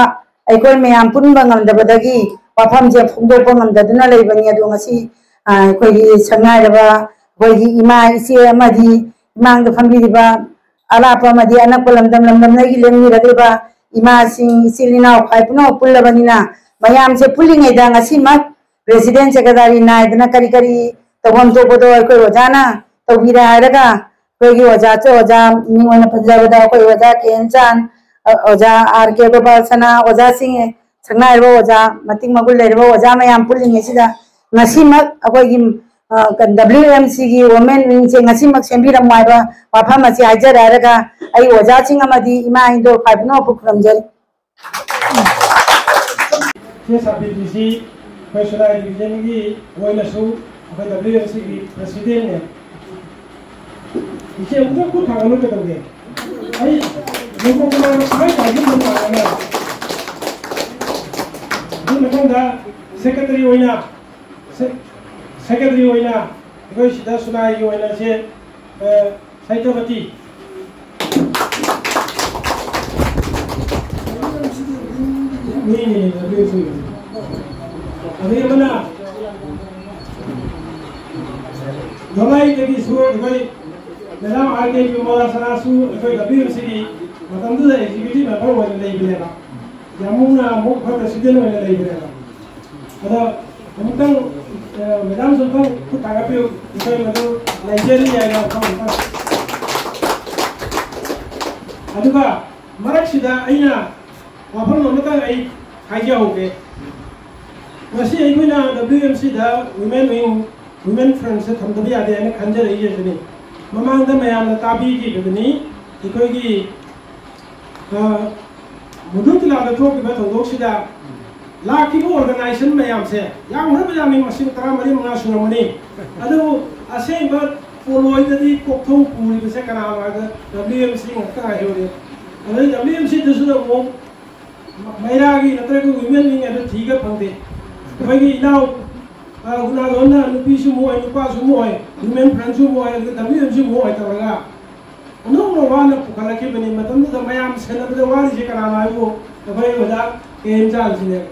ꯑꯩꯈꯣꯏ ꯃꯌꯥꯝ ꯄꯨꯟꯕ ꯉꯝꯗꯕꯗꯒꯤ ꯋꯥꯐꯝꯁꯦ ꯐꯣꯡꯗꯣꯛꯄ ꯉꯝꯗꯗꯨꯅ ꯂꯩꯕꯅꯤ꯫ ꯑꯗꯣ ꯉꯁꯤ, ꯑ, ꯑꯩꯈꯣꯏꯒꯤ ꯁꯛꯅꯥꯏꯔꯕ ꯑꯩꯈꯣꯏꯒꯤ ꯏꯃꯥ, ꯏꯆꯦ ꯑꯃꯗꯤ ꯏꯃꯥꯡꯗ ꯐꯝꯕꯤꯔꯤꯕ ꯑꯔꯥꯞꯄ ꯑꯃꯗꯤ ꯑꯅꯛꯄ ꯂꯝꯗꯝ ꯂꯝꯗꯝꯗꯒꯤ ꯂꯦꯡꯕꯤꯔꯛꯂꯤꯕ ꯏꯃꯥꯁꯤꯡ, ꯏꯆꯤꯜ ꯏꯅꯥꯎ ꯈ꯭ꯋꯥꯏ ꯄꯨꯝꯅꯃꯛ ꯄꯨꯜꯂꯕꯅꯤꯅ, ꯃꯌꯥꯝꯁꯦ ꯄꯨꯜꯂꯤꯉꯩꯗ ꯉꯁꯤꯃꯛ president secretary ꯅꯥꯏꯗꯅ ꯀꯔꯤ ꯀꯔꯤ ꯇꯧꯐꯝ ꯊꯣꯛꯄꯗꯣ ꯑꯩꯈꯣꯏ ꯑꯣꯖꯥꯅ ꯇꯧꯕꯤꯔꯦ ꯍꯥꯏꯔꯒ, ꯑꯩꯈꯣꯏꯒꯤ ꯑꯣꯖꯥ, ꯑꯣꯖꯥ ꯃꯤꯡ ꯑꯣꯏꯅ ꯄꯟꯖꯕꯗ ꯑꯩꯈꯣꯏ ꯑꯣꯖꯥ ꯀꯦ ꯑꯦꯟ ꯆꯥꯟ, ꯑ, ꯑꯣꯖꯥ ꯑꯥꯔ ꯀꯦ ꯒꯣꯄꯥꯜ ꯁꯅꯥ, ꯑꯣꯖꯥꯁꯤꯡ, ꯁꯛꯅꯥꯏꯔꯕ ꯑꯣꯖꯥ ꯃꯇꯤꯛ ꯃꯒꯨꯟ ꯂꯩꯔꯕ ꯑꯣꯖꯥ ꯃꯌꯥꯝ ꯄꯨꯜꯂꯤꯉꯩꯁꯤꯗ ꯉꯁꯤꯃꯛ ꯑꯩꯈꯣꯏꯒꯤ, ꯑ, W M C ꯒꯤ women wing ꯁꯦ ꯉꯁꯤꯃꯛ ꯁꯦꯝꯕꯤꯔꯝꯃꯨ ꯍꯥꯏꯕ ꯋꯥꯐꯝ ꯑꯁꯤ ꯍꯥꯏꯖꯔꯦ ꯍꯥꯏꯔꯒ, ꯑꯩ ꯑꯣꯖꯥꯁꯤꯡ ꯑꯃꯗꯤ ꯏꯃꯥ ꯏꯟꯗꯣ ꯈ꯭ꯋꯥꯏ ꯄꯨꯝꯅꯃꯛꯄꯨ ꯈꯨꯔꯨꯝꯖꯔꯤ꯫ ꯁꯤ ꯁꯥꯕꯤꯔꯤꯁꯤ ꯑꯩꯈꯣꯏ ꯁꯨꯅꯥꯏ division ꯒꯤ ꯑꯣꯏꯅꯁꯨ ꯑꯩꯈꯣꯏ W M C ꯒꯤ president ꯅꯦ꯫ ꯏꯆꯦ ꯑꯃꯨꯛꯇ ꯈꯨꯠ ꯊꯥꯡꯒꯠꯂꯨ ꯀꯩꯗꯧꯒꯦ? ꯑꯩ ꯂꯨꯍꯣꯡꯕ ꯁꯨꯃꯥꯏꯅ ꯇꯧꯍꯟꯕ ꯃꯥꯜꯂꯦ꯫ ꯑꯗꯨ ꯃꯊꯪꯗ secretary ꯑꯣꯏꯅ, secretary ꯑꯣꯏꯅ ꯑꯩꯈꯣꯏ ꯁꯤꯗ ꯁꯨꯅꯥꯏꯒꯤ ꯑꯣꯏꯅ ꯁꯦ, ꯑ, ꯁꯥꯍꯤꯇ꯭ꯌꯕꯇꯤ꯫ ꯃꯤꯅꯤ, ꯑꯗꯨꯁꯨ꯫ ꯑꯗꯩ ꯑꯃꯅ ꯒꯣꯂꯥꯏꯗꯒꯤꯁꯨ ꯑꯩꯈꯣꯏ ꯃꯦꯗꯥꯝ ꯑꯥꯔ ꯀꯦ ꯕꯤꯃꯣꯂꯥ ꯁꯅꯥꯁꯨ ꯑꯩꯈꯣꯏ W M C ꯒꯤ ꯃꯇꯝꯗꯨꯗ executive member ꯑꯣꯏꯅ ꯂꯩꯕꯅꯦꯕ꯫ ꯌꯥꯝꯕꯨꯡꯅ ꯑꯃꯨꯛ ꯑꯩꯈꯣꯏ president ꯑꯣꯏꯅ ꯂꯩꯕꯅꯦꯕ꯫ ꯑꯗꯣ ꯑꯃꯨꯛꯇꯪ, ꯑ, ꯃꯦꯗꯥꯝꯁꯨ ꯑꯃꯨꯛꯇꯪ ꯈꯨꯠ ꯊꯥꯡꯒꯠꯄꯤꯌꯨ꯫ ꯑꯩꯈꯣꯏ ꯃꯗꯨ ꯂꯩꯖꯔꯤ ꯍꯥꯏꯅ ꯑꯃꯨꯛꯇꯪ, ꯑꯃꯨꯛꯇꯪ꯫ ꯑꯗꯨꯒ ꯃꯔꯛꯁꯤꯗ ꯑꯩꯅ ꯋꯥꯐꯝ ꯑꯃꯇꯪ ꯑꯩ ꯍꯥꯏꯖꯍꯧꯒꯦ꯫ ꯉꯁꯤ ꯑꯩꯈꯣꯏꯅ W M C ꯗ women wing, women front ꯁꯦ ꯊꯝꯗꯕ ꯌꯥꯗꯦ ꯍꯥꯏꯅ ꯈꯟꯖꯔꯛꯏꯁꯦ ꯑꯗꯨꯅꯤ꯫ ꯃꯃꯥꯡꯗ ꯃꯌꯥꯝꯅ ꯇꯥꯕꯤꯈꯤꯕꯗꯨꯅꯤ꯫ ꯑꯩꯈꯣꯏꯒꯤ, ꯑ, ꯃꯨꯗꯨ ꯇꯤꯂꯥꯗ ꯊꯣꯛꯈꯤꯕ ꯊꯧꯗꯣꯛꯁꯤꯗ ꯂꯥꯛꯈꯤꯕ organization ꯃꯌꯥꯝꯁꯦ ꯌꯥꯝꯈ꯭ꯔꯕ ꯌꯥꯝꯃꯤ, ꯃꯁꯤꯡ ꯇꯔꯥꯃꯔꯤ ꯃꯉꯥ ꯁꯨꯔꯝꯒꯅꯤ꯫ ꯑꯗꯨꯕꯨ ꯑꯁꯦꯡꯕ ꯄꯣꯂꯣꯏꯗꯗꯤ ꯀꯣꯛꯊꯣꯡ ꯄꯨꯔꯤꯕꯁꯦ ꯀꯅꯥꯅꯣ ꯍꯥꯏꯕꯗ W M C ꯉꯥꯛꯇ ꯉꯥꯏꯍꯧꯔꯦ꯫ ꯑꯗꯩ W M C ꯗꯁꯨ ꯑꯃꯨꯛ ꯃꯩꯔꯥꯒꯤ ꯅꯠꯇ꯭ꯔꯒ women wing ꯑꯗꯨ ꯊꯤꯒ ꯐꯪꯗꯦ꯫ ꯑꯩꯈꯣꯏꯒꯤ ꯏꯅꯥꯎ ꯒꯨꯅꯥꯗꯣꯟꯅ ꯅꯨꯄꯤꯁꯨ ꯃꯣꯏ, ꯅꯨꯄꯥꯁꯨ ꯃꯣꯏ, ꯋꯨꯃꯦꯟ ꯐ꯭ꯔꯟꯁꯨ ꯃꯣꯏ, ꯑꯗꯨꯒ ꯗꯕ꯭ꯂꯤꯌꯨ ꯑꯦꯝꯁꯨ ꯃꯣꯏ ꯇꯧꯔꯒ ꯑꯅꯧꯕ ꯋꯥꯅ ꯄꯨꯈꯠꯂꯛꯈꯤꯕꯅꯤ꯫ ꯃꯇꯝꯗꯨꯗ ꯃꯌꯥꯝ ꯁꯦꯟꯅꯕꯗ ꯋꯥꯔꯤꯁꯦ ꯀꯅꯥꯅꯣ ꯍꯥꯏꯕꯨ ꯑꯩꯈꯣꯏ ꯑꯣꯖꯥ ꯀꯦ ꯑꯦꯝ ꯆꯥꯟꯁꯤꯅꯦꯕ꯫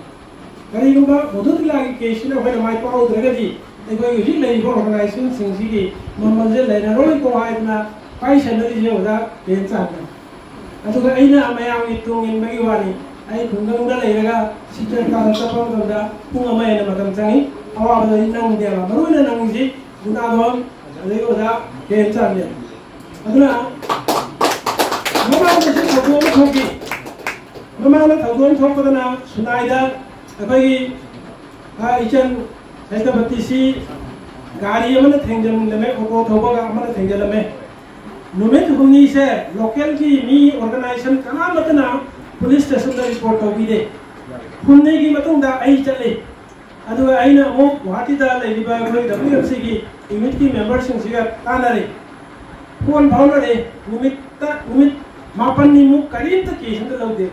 ꯀꯔꯤꯒꯨꯝꯕ ꯃꯣꯗꯨꯂꯥꯒꯤ ꯀꯦꯁꯁꯤꯅ ꯑꯩꯈꯣꯏꯅ ꯃꯥꯏ ꯄꯥꯛꯍꯧꯗ꯭ꯔꯒꯗꯤ ꯑꯩꯈꯣꯏ ꯍꯧꯖꯤꯛ ꯂꯩꯔꯤꯕ ꯑꯣꯔꯒꯅꯥꯏꯖꯦꯁꯟꯁꯤꯡꯁꯤꯒꯤ ꯃꯃꯜꯁꯦ ꯂꯩꯔꯔꯣꯏꯀꯣ ꯍꯥꯏꯗꯅ ꯈ꯭ꯋꯥꯏ ꯁꯦꯟꯅꯔꯤꯁꯦ ꯑꯣꯖꯥ ꯀꯦ ꯑꯦꯝ ꯆꯥꯟꯅꯤ꯫ ꯑꯗꯨꯒ ꯑꯩꯅ ꯃꯌꯥꯝꯒꯤ ꯇꯨꯡ ꯏꯟꯕꯒꯤ ꯋꯥꯅꯤ꯫ ꯑꯩ ꯈꯨꯡꯒꯪꯗ ꯂꯩꯔꯒ ꯁꯤꯇꯔ ꯇꯥꯗ ꯆꯠꯄ ꯃꯇꯝꯗ ꯄꯨꯡ ꯑꯃ ꯍꯦꯟꯅ ꯃꯇꯝ ꯆꯪꯉꯤ꯫ ꯑꯋꯥꯕꯗ ꯑꯩ ꯅꯪꯗꯦꯕ꯫ ꯃꯔꯨ ꯑꯣꯏꯅ ꯅꯪꯉꯤꯁꯤ ꯒꯨꯅꯥꯗꯣꯟ, ꯑꯗꯒꯤ ꯑꯣꯖꯥ ꯀꯦ ꯑꯦꯝ ꯆꯥꯟꯗꯦꯜ꯫ ꯑꯗꯨꯅ ꯃꯃꯥꯡꯗꯁꯨ ꯊꯧꯗꯣꯛ ꯑꯃ ꯊꯣꯛꯈꯤ꯫ ꯃꯃꯥꯡꯗ ꯊꯧꯗꯣꯛ ꯑꯃ ꯊꯣꯛꯄꯗꯅ ꯁꯨꯅꯥꯏꯗ ꯑꯩꯈꯣꯏꯒꯤ, ꯑ, ꯏꯆꯟ ꯁꯩꯇꯄꯇꯤꯁꯤ ꯒꯥꯔꯤ ꯑꯃꯅ ꯊꯦꯡꯖꯤꯜꯂꯝꯃꯦ, ꯑꯣꯇꯣ ꯊꯧꯕꯒ ꯑꯃꯅ ꯊꯦꯡꯖꯤꯜꯂꯝꯃꯦ꯫ ꯅꯨꯃꯤꯠ ꯍꯨꯝꯅꯤꯁꯦ ꯂꯣꯀꯦꯜꯒꯤ ꯃꯤ, ꯑꯣꯔꯒꯅꯥꯏꯖꯦꯁꯟ ꯀꯅꯥꯃꯠꯇꯅ ꯄꯨꯂꯤꯁ ꯁ꯭ꯇꯦꯁꯟꯗ ꯔꯤꯄꯣꯔꯠ ꯇꯧꯕꯤꯗꯦ꯫ ꯍꯨꯝꯅꯤꯒꯤ ꯃꯇꯨꯡꯗ ꯑꯩ ꯆꯠꯂꯤ꯫ ꯑꯗꯨꯒ ꯑꯩꯅ ꯑꯃꯨꯛ ꯒꯨꯋꯥꯍꯥꯇꯤꯗ ꯂꯩꯔꯤꯕ ꯑꯩꯈꯣꯏ ꯗꯕ꯭ꯂꯤꯌꯨ ꯑꯦꯝ ꯁꯤꯒꯤ ꯌꯨꯅꯤꯠꯀꯤ ꯃꯦꯝꯕꯔꯁꯤꯡꯁꯤꯒ ꯇꯥꯟꯅꯔꯦ꯫ ꯐꯣꯟ ꯐꯥꯎꯅꯔꯦ꯫ ꯅꯨꯃꯤꯠꯇ, ꯅꯨꯃꯤꯠ ꯃꯥꯄꯟꯅꯤꯃꯨꯛ ꯀꯔꯤꯝꯇ ꯀꯦꯁ ꯑꯝꯇ ꯂꯧꯗꯦ꯫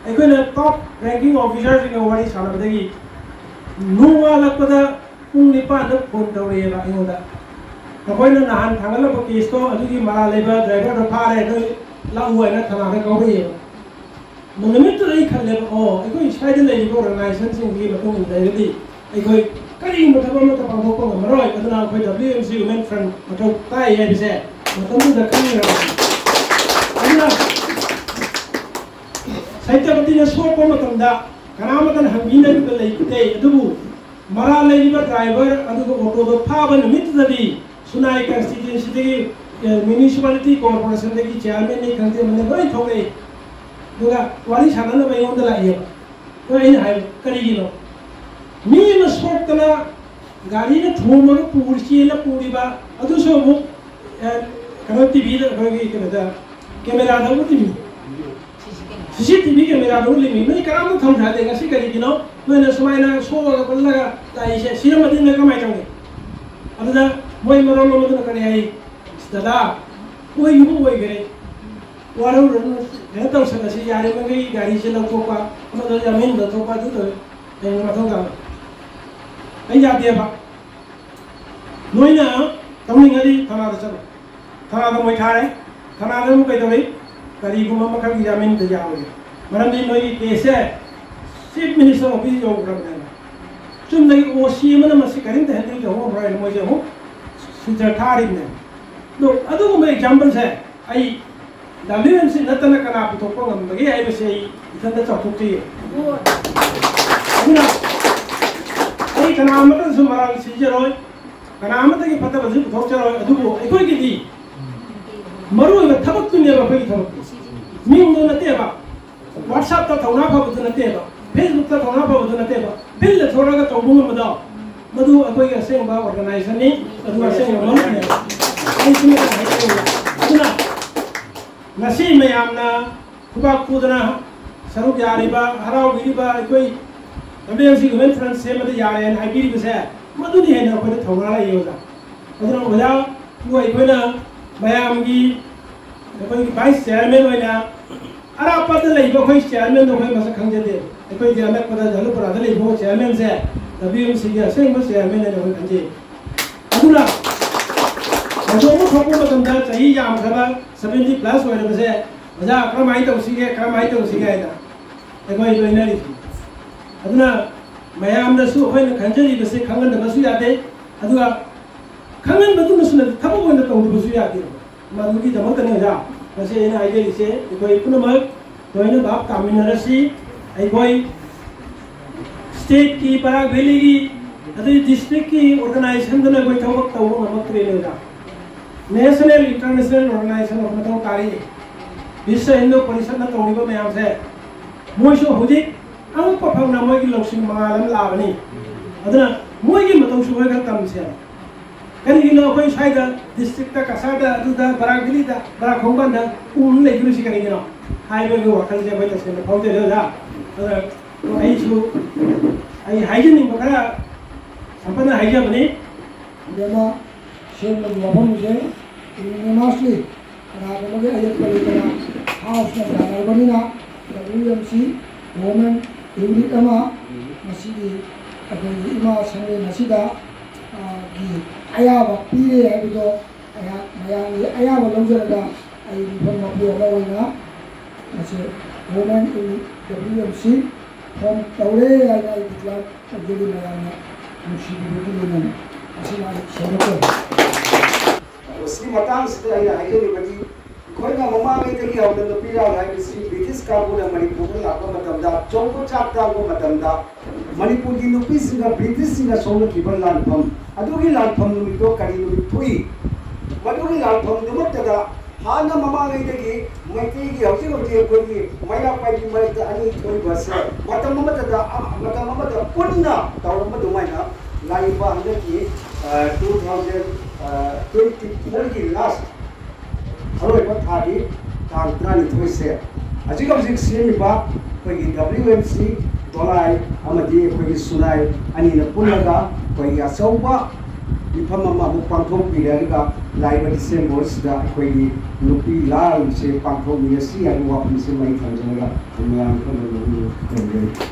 ꯑꯩꯈꯣꯏꯅ ꯇꯣꯞ ꯔꯦꯡꯀꯤꯡ ꯑꯣꯐꯤꯁꯥꯔꯁꯤꯡꯒ ꯋꯥꯔꯤ ꯁꯥꯟꯅꯕꯗꯒꯤ ꯅꯣꯡꯉꯥꯜꯂꯛꯄꯗ ꯄꯨꯡ ꯅꯤꯄꯥꯟꯗ ꯐꯣꯟ ꯇꯧꯔꯛꯑꯦꯕ ꯑꯩꯉꯣꯟꯗ꯫ "ꯅꯈꯣꯏꯅ ꯅꯍꯥꯟ ꯊꯥꯡꯒꯠꯂꯝꯕ ꯀꯦꯁꯇꯣ ꯑꯗꯨꯒꯤ ꯃꯔꯥꯜ ꯂꯩꯕ ꯗ꯭ꯔꯥꯏꯚꯔꯗꯣ ꯐꯥꯔꯦ, ꯅꯣꯏ ꯂꯥꯛꯎ" ꯍꯥꯏꯅ ꯊꯅꯥꯗ ꯀꯧꯔꯛꯑꯦꯕ꯫ ꯅꯨꯃꯤꯠꯇꯨꯗ ꯑꯩ ꯈꯜꯂꯦꯕ, "ꯑꯣ, ꯑꯩꯈꯣꯏ ꯁ꯭ꯋꯥꯏꯗ ꯂꯩꯔꯤꯕ ꯑꯣꯔꯒꯅꯥꯏꯖꯦꯁꯟꯁꯤꯡꯒꯤ ꯃꯇꯨꯡ ꯏꯟꯅ ꯂꯩꯔꯒꯗꯤ ꯑꯩꯈꯣꯏ ꯀꯔꯤꯒꯨꯝꯕ ꯊꯕꯛ ꯑꯃꯠꯇ ꯄꯥꯡꯊꯣꯛꯄ ꯉꯝꯃꯔꯣꯏ꯫ ꯑꯗꯨꯅ ꯑꯩꯈꯣꯏ ꯗꯕ꯭ꯂꯤꯌꯨ ꯑꯦꯝ ꯁꯤ ꯋꯨꯃꯦꯟ ꯐ꯭ꯔꯟ ꯃꯊꯧ ꯇꯥꯏ" ꯍꯥꯏꯕꯁꯦ ꯃꯇꯝꯗꯨꯗ ꯈꯪꯈ꯭ꯔꯕꯅꯤ꯫ ꯑꯗꯨꯅ ꯁꯩꯇꯄꯇꯤꯅ ꯁꯣꯛꯄ ꯃꯇꯝꯗ ꯀꯅꯥꯃꯠꯇꯅ ꯍꯪꯕꯤꯅꯕ ꯂꯩꯇꯦ꯫ ꯑꯗꯨꯕꯨ ꯃꯔꯥꯜ ꯂꯩꯔꯤꯕ ꯗ꯭ꯔꯥꯏꯚꯔ ꯑꯗꯨꯒ ꯑꯣꯇꯣꯗꯣ ꯐꯥꯕ ꯅꯨꯃꯤꯠꯇꯨꯗꯗꯤ ꯁꯨꯅꯥꯏ ꯀꯟꯁꯇꯤꯇ꯭ꯋꯦꯟꯁꯤꯗꯒꯤ, ꯑꯦ, ꯃ꯭ꯌꯨꯅꯤꯁꯤꯄꯥꯂꯤꯇꯤ ꯀꯣꯔꯄꯣꯔꯦꯁꯟꯗꯒꯤ ꯆꯤꯌꯥꯔꯃꯦꯟꯅꯤ ꯈꯪꯗꯦ, ꯑꯃꯅꯤ ꯂꯣꯏ ꯊꯣꯛꯂꯛꯏ꯫ ꯑꯗꯨꯒ ꯋꯥꯔꯤ ꯁꯥꯟꯅꯅꯕ ꯑꯩꯉꯣꯟꯗ ꯂꯥꯛꯑꯦꯕ꯫ ꯑꯗꯣ ꯑꯩꯅ ꯍꯥꯏꯕ, "ꯀꯔꯤꯒꯤꯅꯣ? ꯃꯤ ꯑꯃ ꯁꯣꯛꯇꯅ ꯒꯥꯔꯤꯅ ꯊꯣꯝꯃꯒ ꯄꯨꯔꯤ, ꯆꯦꯜꯂ ꯄꯨꯔꯤꯕ, ꯑꯗꯨꯁꯨ ꯑꯃꯨꯛ, ꯑꯦ, ꯀꯩꯅꯣ, ꯇꯤ ꯚꯤꯗ, ꯑꯩꯈꯣꯏꯒꯤ ꯀꯩꯅꯣꯗ, ꯀꯦꯃꯦꯔꯥꯗ ꯎꯠꯂꯤꯃꯤ꯫ ꯁꯤ ꯁꯤ ꯇꯤ ꯚꯤ ꯀꯦꯃꯦꯔꯥꯗ ꯎꯠꯂꯤꯃꯤ꯫ ꯅꯣꯏ ꯀꯅꯥꯝꯇ ꯊꯝꯗ꯭ꯔꯗꯤ ꯉꯁꯤ ꯀꯔꯤꯒꯤꯅꯣ ꯅꯣꯏꯅ ꯁꯨꯃꯥꯏꯅ ꯁꯣꯛꯑꯒ ꯄꯜꯂꯒ ꯂꯥꯛꯏꯁꯦ? ꯁꯤꯔꯝꯃꯗꯤ ꯅꯣꯏ ꯀꯃꯥꯏꯅ ꯇꯧꯅꯤ?" ꯑꯗꯨꯗ ꯃꯣꯏ ꯃꯔꯣꯜ ꯑꯃꯗꯨꯅ ꯀꯔꯤ ꯍꯥꯏ? "ꯗꯗꯥ, ꯑꯣꯏꯈꯤꯕ ꯑꯣꯏꯈ꯭ꯔꯦ, ꯋꯥꯔꯧꯔꯅꯨ, ꯀꯩꯅꯣ ꯇꯧꯁꯜꯂꯁꯤ, ꯌꯥꯔꯤꯕꯃꯈꯩ ꯒꯥꯔꯤꯁꯦ ꯂꯧꯊꯣꯛꯄ, ꯑꯃꯗ ꯌꯥꯝꯍꯦꯟꯕ ꯊꯣꯛꯄ ꯑꯗꯨ ꯇꯧꯋꯦ, ꯍꯌꯦꯡ ꯃꯊꯧ ꯇꯥꯕ"꯫ ꯑꯩ ꯌꯥꯗꯦꯕ꯫ ꯅꯣꯏꯅ ꯇꯧꯅꯤꯡꯉꯗꯤ ꯊꯅꯥꯗ ꯆꯠꯂꯣ꯫ ꯊꯅꯥꯗ ꯃꯣꯏ ꯊꯥꯔꯦ꯫ ꯊꯅꯥꯗ ꯑꯃꯨꯛ ꯀꯩꯗꯧꯔꯤ? ꯀꯔꯤꯒꯨꯝꯕ ꯑꯃꯈꯛ ꯌꯥꯃꯤꯟꯗ ꯌꯥꯔꯣꯏ꯫ ꯃꯔꯝꯗꯤ ꯅꯣꯏꯒꯤ ꯀꯦꯁꯁꯦ ꯆꯤꯐ ꯃꯤꯅꯤꯁꯇꯔ ꯑꯣꯐꯤꯁ ꯌꯧꯈ꯭ꯔꯕꯅꯦꯕ꯫ ꯆꯨꯝꯅꯒꯤ ꯑꯣ ꯁꯤ ꯑꯃꯅ ꯃꯁꯤ ꯀꯔꯤꯝꯇ ꯍꯦꯟꯗꯜ ꯇꯧꯕ ꯉꯝꯃꯔꯣꯏ ꯍꯥꯏꯅ ꯃꯣꯏꯁꯦ ꯑꯃꯨꯛ ꯁꯤꯜꯆꯔ ꯊꯥꯔꯤꯕꯅꯦꯕ꯫ ꯑꯗꯣ ꯑꯗꯨꯒꯨꯝꯕ ꯑꯦꯛꯖꯥꯝꯄꯜꯁꯦ ꯑꯩ ꯗꯕ꯭ꯂꯤꯎ ꯑꯦꯝ ꯁꯤ ꯅꯠꯇꯅ ꯀꯅꯥ ꯄꯨꯊꯣꯛꯄ ꯉꯝꯕꯒꯦ ꯍꯥꯏꯕꯁꯦ ꯑꯩ ꯏꯊꯟꯇ ꯆꯥꯎꯊꯣꯛꯆꯩꯌꯦ꯫ ꯑꯗꯨꯅ ꯑꯩ ꯀꯅꯥ ꯑꯃꯠꯇꯁꯨ ꯃꯔꯥꯜ ꯁꯤꯖꯔꯣꯏ, ꯀꯅꯥ ꯑꯃꯠꯇꯒꯤ ꯐꯠꯇꯕꯁꯨ ꯄꯨꯊꯣꯛꯆꯔꯣꯏ꯫ ꯑꯗꯨꯕꯨ ꯑꯩꯈꯣꯏꯒꯤꯗꯤ ꯃꯔꯨꯑꯣꯏꯕ ꯊꯕꯛꯇꯨꯅꯦꯕ ꯑꯩꯈꯣꯏꯒꯤ ꯊꯕꯛꯇꯤ꯫ ꯃꯤꯡꯗꯣ ꯅꯠꯇꯦꯕ, WhatsApp-ꯇ ꯊꯧꯅꯥ ꯐꯕꯗꯨ ꯅꯠꯇꯦꯕ, Facebook-ꯇ ꯊꯧꯅꯥ ꯐꯕꯗꯨ ꯅꯠꯇꯦꯕ, ꯐꯤꯜꯗ ꯊꯣꯛꯂꯒ ꯇꯧꯕ ꯉꯝꯕꯗꯣ, ꯃꯗꯨ ꯑꯩꯈꯣꯏꯒꯤ ꯑꯁꯦꯡꯕ ꯑꯣꯔꯒꯅꯥꯏꯖꯦꯁꯟꯅꯤ, ꯑꯗꯨ ꯑꯁꯦꯡꯕ ꯃꯔꯨꯞꯅꯦꯕ꯫ ꯑꯩ ꯁꯤꯃ ꯍꯥꯏꯖꯅꯤꯡꯉꯤ꯫ ꯑꯗꯨꯅ ꯉꯁꯤ ꯃꯌꯥꯝꯅ ꯈꯨꯕꯥꯛ ꯈꯨꯗꯅ ꯁꯔꯨꯛ ꯌꯥꯔꯤꯕ, ꯍꯔꯥꯎꯕꯤꯔꯤꯕ, ꯑꯩꯈꯣꯏ W M C Women Front ꯁꯦꯝꯕꯗ ꯌꯥꯔꯦꯅ ꯍꯥꯏꯕꯤꯔꯤꯕꯁꯦ, ꯃꯗꯨꯅ ꯍꯦꯟꯅ ꯑꯩꯈꯣꯏꯗ ꯊꯧꯅꯥ ꯂꯩꯌꯦ, ꯑꯣꯖꯥ꯫ ꯑꯗꯨꯅ ꯑꯣꯖꯥꯕꯨ ꯑꯩꯈꯣꯏꯅ ꯃꯌꯥꯝꯒꯤ, ꯑꯩꯈꯣꯏꯒꯤ ꯚꯥꯏꯁ ꯆꯤꯌꯥꯔꯃꯦꯟ ꯑꯣꯏꯅ ꯑꯔꯥꯞꯄꯗ ꯂꯩꯕ ꯑꯩꯈꯣꯏ ꯆꯤꯌꯥꯔꯃꯦꯟꯗꯣ ꯑꯩꯈꯣꯏ ꯃꯁꯛ ꯈꯪꯖꯗꯦ꯫ ꯑꯩꯈꯣꯏꯒꯤ ꯑꯅꯛꯄꯗ ꯖꯂꯨꯄꯨꯔꯥꯗ ꯂꯩꯕ ꯆꯤꯌꯥꯔꯃꯦꯟꯁꯦ ꯗꯕ꯭ꯂꯤꯎ ꯑꯦꯝ ꯁꯤꯒꯤ ꯑꯁꯦꯡꯕ ꯆꯤꯌꯥꯔꯃꯦꯟ ꯍꯥꯏꯅ ꯑꯩꯈꯣꯏ ꯈꯟꯖꯩ꯫ ꯑꯗꯨꯅ ꯊꯧꯗꯣꯛ ꯑꯃ ꯊꯣꯛꯄ ꯃꯇꯝꯗ ꯆꯍꯤ ꯌꯥꯝꯈ꯭ꯔꯕ seventy plus ꯑꯣꯏꯔꯕꯁꯦ, "ꯑꯣꯖꯥ, ꯀꯔꯝꯍꯥꯏꯅ ꯇꯧꯁꯤꯒꯦ, ꯀꯔꯝꯍꯥꯏꯅ ꯇꯧꯁꯤꯒꯦ?" ꯍꯥꯏꯅ ꯑꯩꯈꯣꯏ ꯂꯣꯏꯅꯔꯤꯁꯤ꯫ ꯑꯗꯨꯅ ꯃꯌꯥꯝꯗꯁꯨ ꯑꯩꯈꯣꯏꯅ ꯈꯟꯖꯔꯤꯕꯁꯦ ꯈꯪꯍꯟꯗꯕꯁꯨ ꯌꯥꯗꯦ, ꯑꯗꯨꯒ ꯈꯪꯍꯟꯕꯗꯨꯅꯁꯨ ꯅꯠꯇꯦ, ꯊꯕꯛ ꯑꯣꯏꯅ ꯇꯧꯗꯕꯁꯨ ꯌꯥꯗꯦ꯫ ꯃꯗꯨꯒꯤꯗꯃꯛꯇꯅꯤ ꯑꯣꯖꯥ ꯉꯁꯤ ꯑꯩꯅ ꯍꯥꯏꯖꯔꯤꯁꯦ, ꯑꯩꯈꯣꯏ ꯄꯨꯝꯅꯃꯛ ꯂꯣꯏꯅ ꯚꯥꯞ ꯇꯥꯃꯤꯟꯅꯔꯁꯤ꯫ ꯑꯩꯈꯣꯏ state-ꯀꯤ, ꯕꯔꯥꯛ ꯚꯦꯂꯤꯒꯤ, ꯑꯗꯩ district-ꯀꯤ organization-ꯗꯨꯅ ꯑꯩꯈꯣꯏ ꯊꯕꯛ ꯇꯧꯕ ꯉꯝꯃꯛꯇ꯭ꯔꯦꯅꯦ ꯑꯣꯖꯥ꯫ National, international organization ꯑꯃ ꯃꯊꯧ ꯇꯥꯔꯤ꯫ ꯕꯤꯁ꯭ꯋ ꯍꯤꯟꯗꯨ ꯄꯔꯤꯁꯠꯅ ꯇꯧꯔꯤꯕ ꯃꯌꯥꯝꯁꯦ, ꯃꯣꯏꯁꯨ ꯍꯧꯖꯤꯛ ꯑꯉꯛꯄ ꯐꯪꯅ ꯃꯣꯏꯒꯤ ꯂꯧꯁꯤꯡ ꯃꯉꯥꯜ ꯑꯃ ꯂꯥꯛꯑꯕꯅꯤ꯫ ꯑꯗꯨꯅ ꯃꯣꯏꯒꯤ ꯃꯇꯧꯁꯨ ꯃꯣꯏ ꯈꯔ ꯇꯝꯁꯦꯕ꯫ ꯀꯔꯤꯒꯤꯅꯣ ꯑꯩꯈꯣꯏ ꯁ꯭ꯋꯥꯏꯗ district-ꯇ, ꯀꯁꯥꯔꯗ, ꯑꯗꯨꯗ, ꯕꯔꯥꯛ ꯚꯦꯂꯤꯗ, ꯕꯔꯥꯛ ꯈꯣꯡꯕꯥꯟꯗ ꯎ ꯑꯃ ꯂꯩꯈꯤꯕꯁꯤ ꯀꯔꯤꯒꯤꯅꯣ ꯍꯥꯏꯕꯒꯤ ꯋꯥꯈꯜꯁꯦ ꯑꯩꯈꯣꯏ ꯇꯁꯦꯡꯅ ꯐꯥꯎꯖꯔꯦ ꯑꯣꯖꯥ꯫ ꯑꯗꯨꯅ ꯑꯩꯁꯨ ꯑꯩ ꯍꯥꯏꯖꯅꯤꯡꯕ ꯈꯔ ꯁꯝꯄꯠꯅ ꯍꯥꯏꯖꯕꯅꯤ꯫ ꯑꯗꯨꯅ ꯁꯦꯝꯕꯒꯤ ꯋꯥꯐꯝꯁꯦ unanimously ꯀꯅꯥꯒꯨꯝꯕꯒꯤ ꯑꯌꯦꯠꯄ ꯂꯩꯇꯅ House-ꯅ ꯌꯥꯅꯔꯕꯅꯤꯅ W M C Women Unit ꯑꯃ ꯉꯁꯤꯒꯤ ꯑꯩꯈꯣꯏꯒꯤ ꯏꯃꯥ ꯁꯪꯂꯦꯟ ꯑꯁꯤꯗ, ꯑ, ꯒꯤ ꯑꯌꯥꯕ ꯄꯤꯔꯦ ꯍꯥꯏꯕꯗꯣ ꯑꯩꯍꯥꯛ ꯃꯌꯥꯝꯒꯤ ꯑꯌꯥꯕ ꯂꯧꯖꯔꯒ ꯑꯩ ꯃꯤꯐꯝ ꯃꯄꯨ ꯑꯃ ꯑꯣꯏꯅ ꯃꯁꯤ Women in W M C form ꯇꯧꯔꯦ ꯍꯥꯏꯅ ꯑꯩ declare ꯇꯧꯖꯔꯤ꯫ ꯃꯌꯥꯝꯅ ꯅꯨꯡꯁꯤꯕꯤꯕꯒꯤ ꯂꯣꯏꯅꯅ ꯑꯁꯤꯅ ꯑꯩ ꯁꯦꯝꯗꯣꯛꯆꯔꯤ꯫ ꯃꯁꯤꯒꯤ ꯃꯇꯥꯡꯁꯤꯗ ꯑꯩꯅ ꯍꯥꯏꯖꯅꯤꯡꯕꯗꯤ, ꯑꯩꯈꯣꯏꯅ ꯃꯃꯥꯡꯉꯩꯗꯒꯤ ꯍꯧꯅ ꯅꯨꯄꯤ ꯂꯥꯜ ꯍꯥꯏꯕꯁꯤ ꯕ꯭ꯔꯤꯇꯤꯁ ꯀꯥꯡꯕꯨꯅ ꯃꯅꯤꯄꯨꯔꯗ ꯂꯥꯛꯄ ꯃꯇꯝꯗ, ꯑꯆꯧꯕ ꯆꯥꯛ ꯇꯥꯡꯕ ꯃꯇꯝꯗ, ꯃꯅꯤꯄꯨꯔꯒꯤ ꯅꯨꯄꯤꯁꯤꯡꯅ ꯕ꯭ꯔꯤꯇꯤꯁꯁꯤꯡꯅ ꯁꯣꯛꯅꯈꯤꯕ ꯂꯥꯟꯐꯝ, ꯑꯗꯨꯒꯤ ꯂꯥꯟꯐꯝ ꯅꯨꯃꯤꯠꯇꯣ ꯀꯔꯤ ꯅꯨꯃꯤꯠ ꯊꯣꯛꯏ? ꯃꯗꯨꯒꯤ ꯂꯥꯟꯐꯝꯗꯨꯃꯛꯇꯗ ꯍꯥꯟꯅ ꯃꯃꯥꯡꯉꯩꯗꯒꯤ ꯃꯩꯇꯩꯒꯤ ꯍꯧꯖꯤꯛ ꯍꯧꯖꯤꯛ ꯑꯩꯈꯣꯏꯒꯤ ꯃꯩꯔꯥ ꯄꯥꯏꯕꯤ ꯃꯔꯛꯇ ꯑꯅꯤ ꯊꯣꯛꯏꯕ ꯑꯁꯦ ꯃꯇꯝ ꯑꯃꯗꯗ, ꯑꯃ-, ꯃꯇꯝ ꯑꯃꯗ ꯄꯨꯟꯅ ꯇꯧꯔꯝꯕ ꯑꯗꯨꯃꯥꯏꯅ ꯂꯥꯛꯏꯕ ꯍꯟꯗꯛꯀꯤ, ꯑ, two thousand, ꯑ, twenty fourꯒꯤ last ꯑꯔꯣꯏꯕ ꯊꯥꯒꯤ ꯇꯥꯡ ꯇꯔꯥꯅꯤꯊꯣꯏꯁꯦ ꯍꯧꯖꯤꯛ ꯍꯧꯖꯤꯛ ꯁꯦꯝꯃꯤꯕ ꯑꯩꯈꯣꯏꯒꯤ W M C ꯗꯣꯂꯥꯏ ꯑꯃꯗꯤ ꯑꯩꯈꯣꯏꯒꯤ ꯁꯨꯅꯥꯏ ꯑꯅꯤꯅ ꯄꯨꯜꯂꯒ ꯑꯩꯈꯣꯏꯒꯤ ꯑꯆꯧꯕ ꯃꯤꯐꯝ ꯑꯃ ꯑꯃꯨꯛ ꯄꯥꯡꯊꯣꯛꯄꯤꯔꯦ꯫ ꯑꯗꯨꯒ ꯂꯥꯛꯏꯕ ꯗꯤꯁꯦꯝꯕꯔꯁꯤꯗ ꯑꯩꯈꯣꯏꯒꯤ ꯅꯨꯄꯤ ꯂꯥꯜꯁꯦ ꯄꯥꯡꯊꯣꯛꯃꯤꯟꯅꯁꯤ ꯍꯥꯏꯕ ꯋꯥꯐꯝꯁꯦ ꯃꯩ ꯊꯝꯖꯔꯒ ꯃꯌꯥꯝ ꯄꯨꯝꯅꯃꯛ ꯇꯧꯖꯔꯤ꯫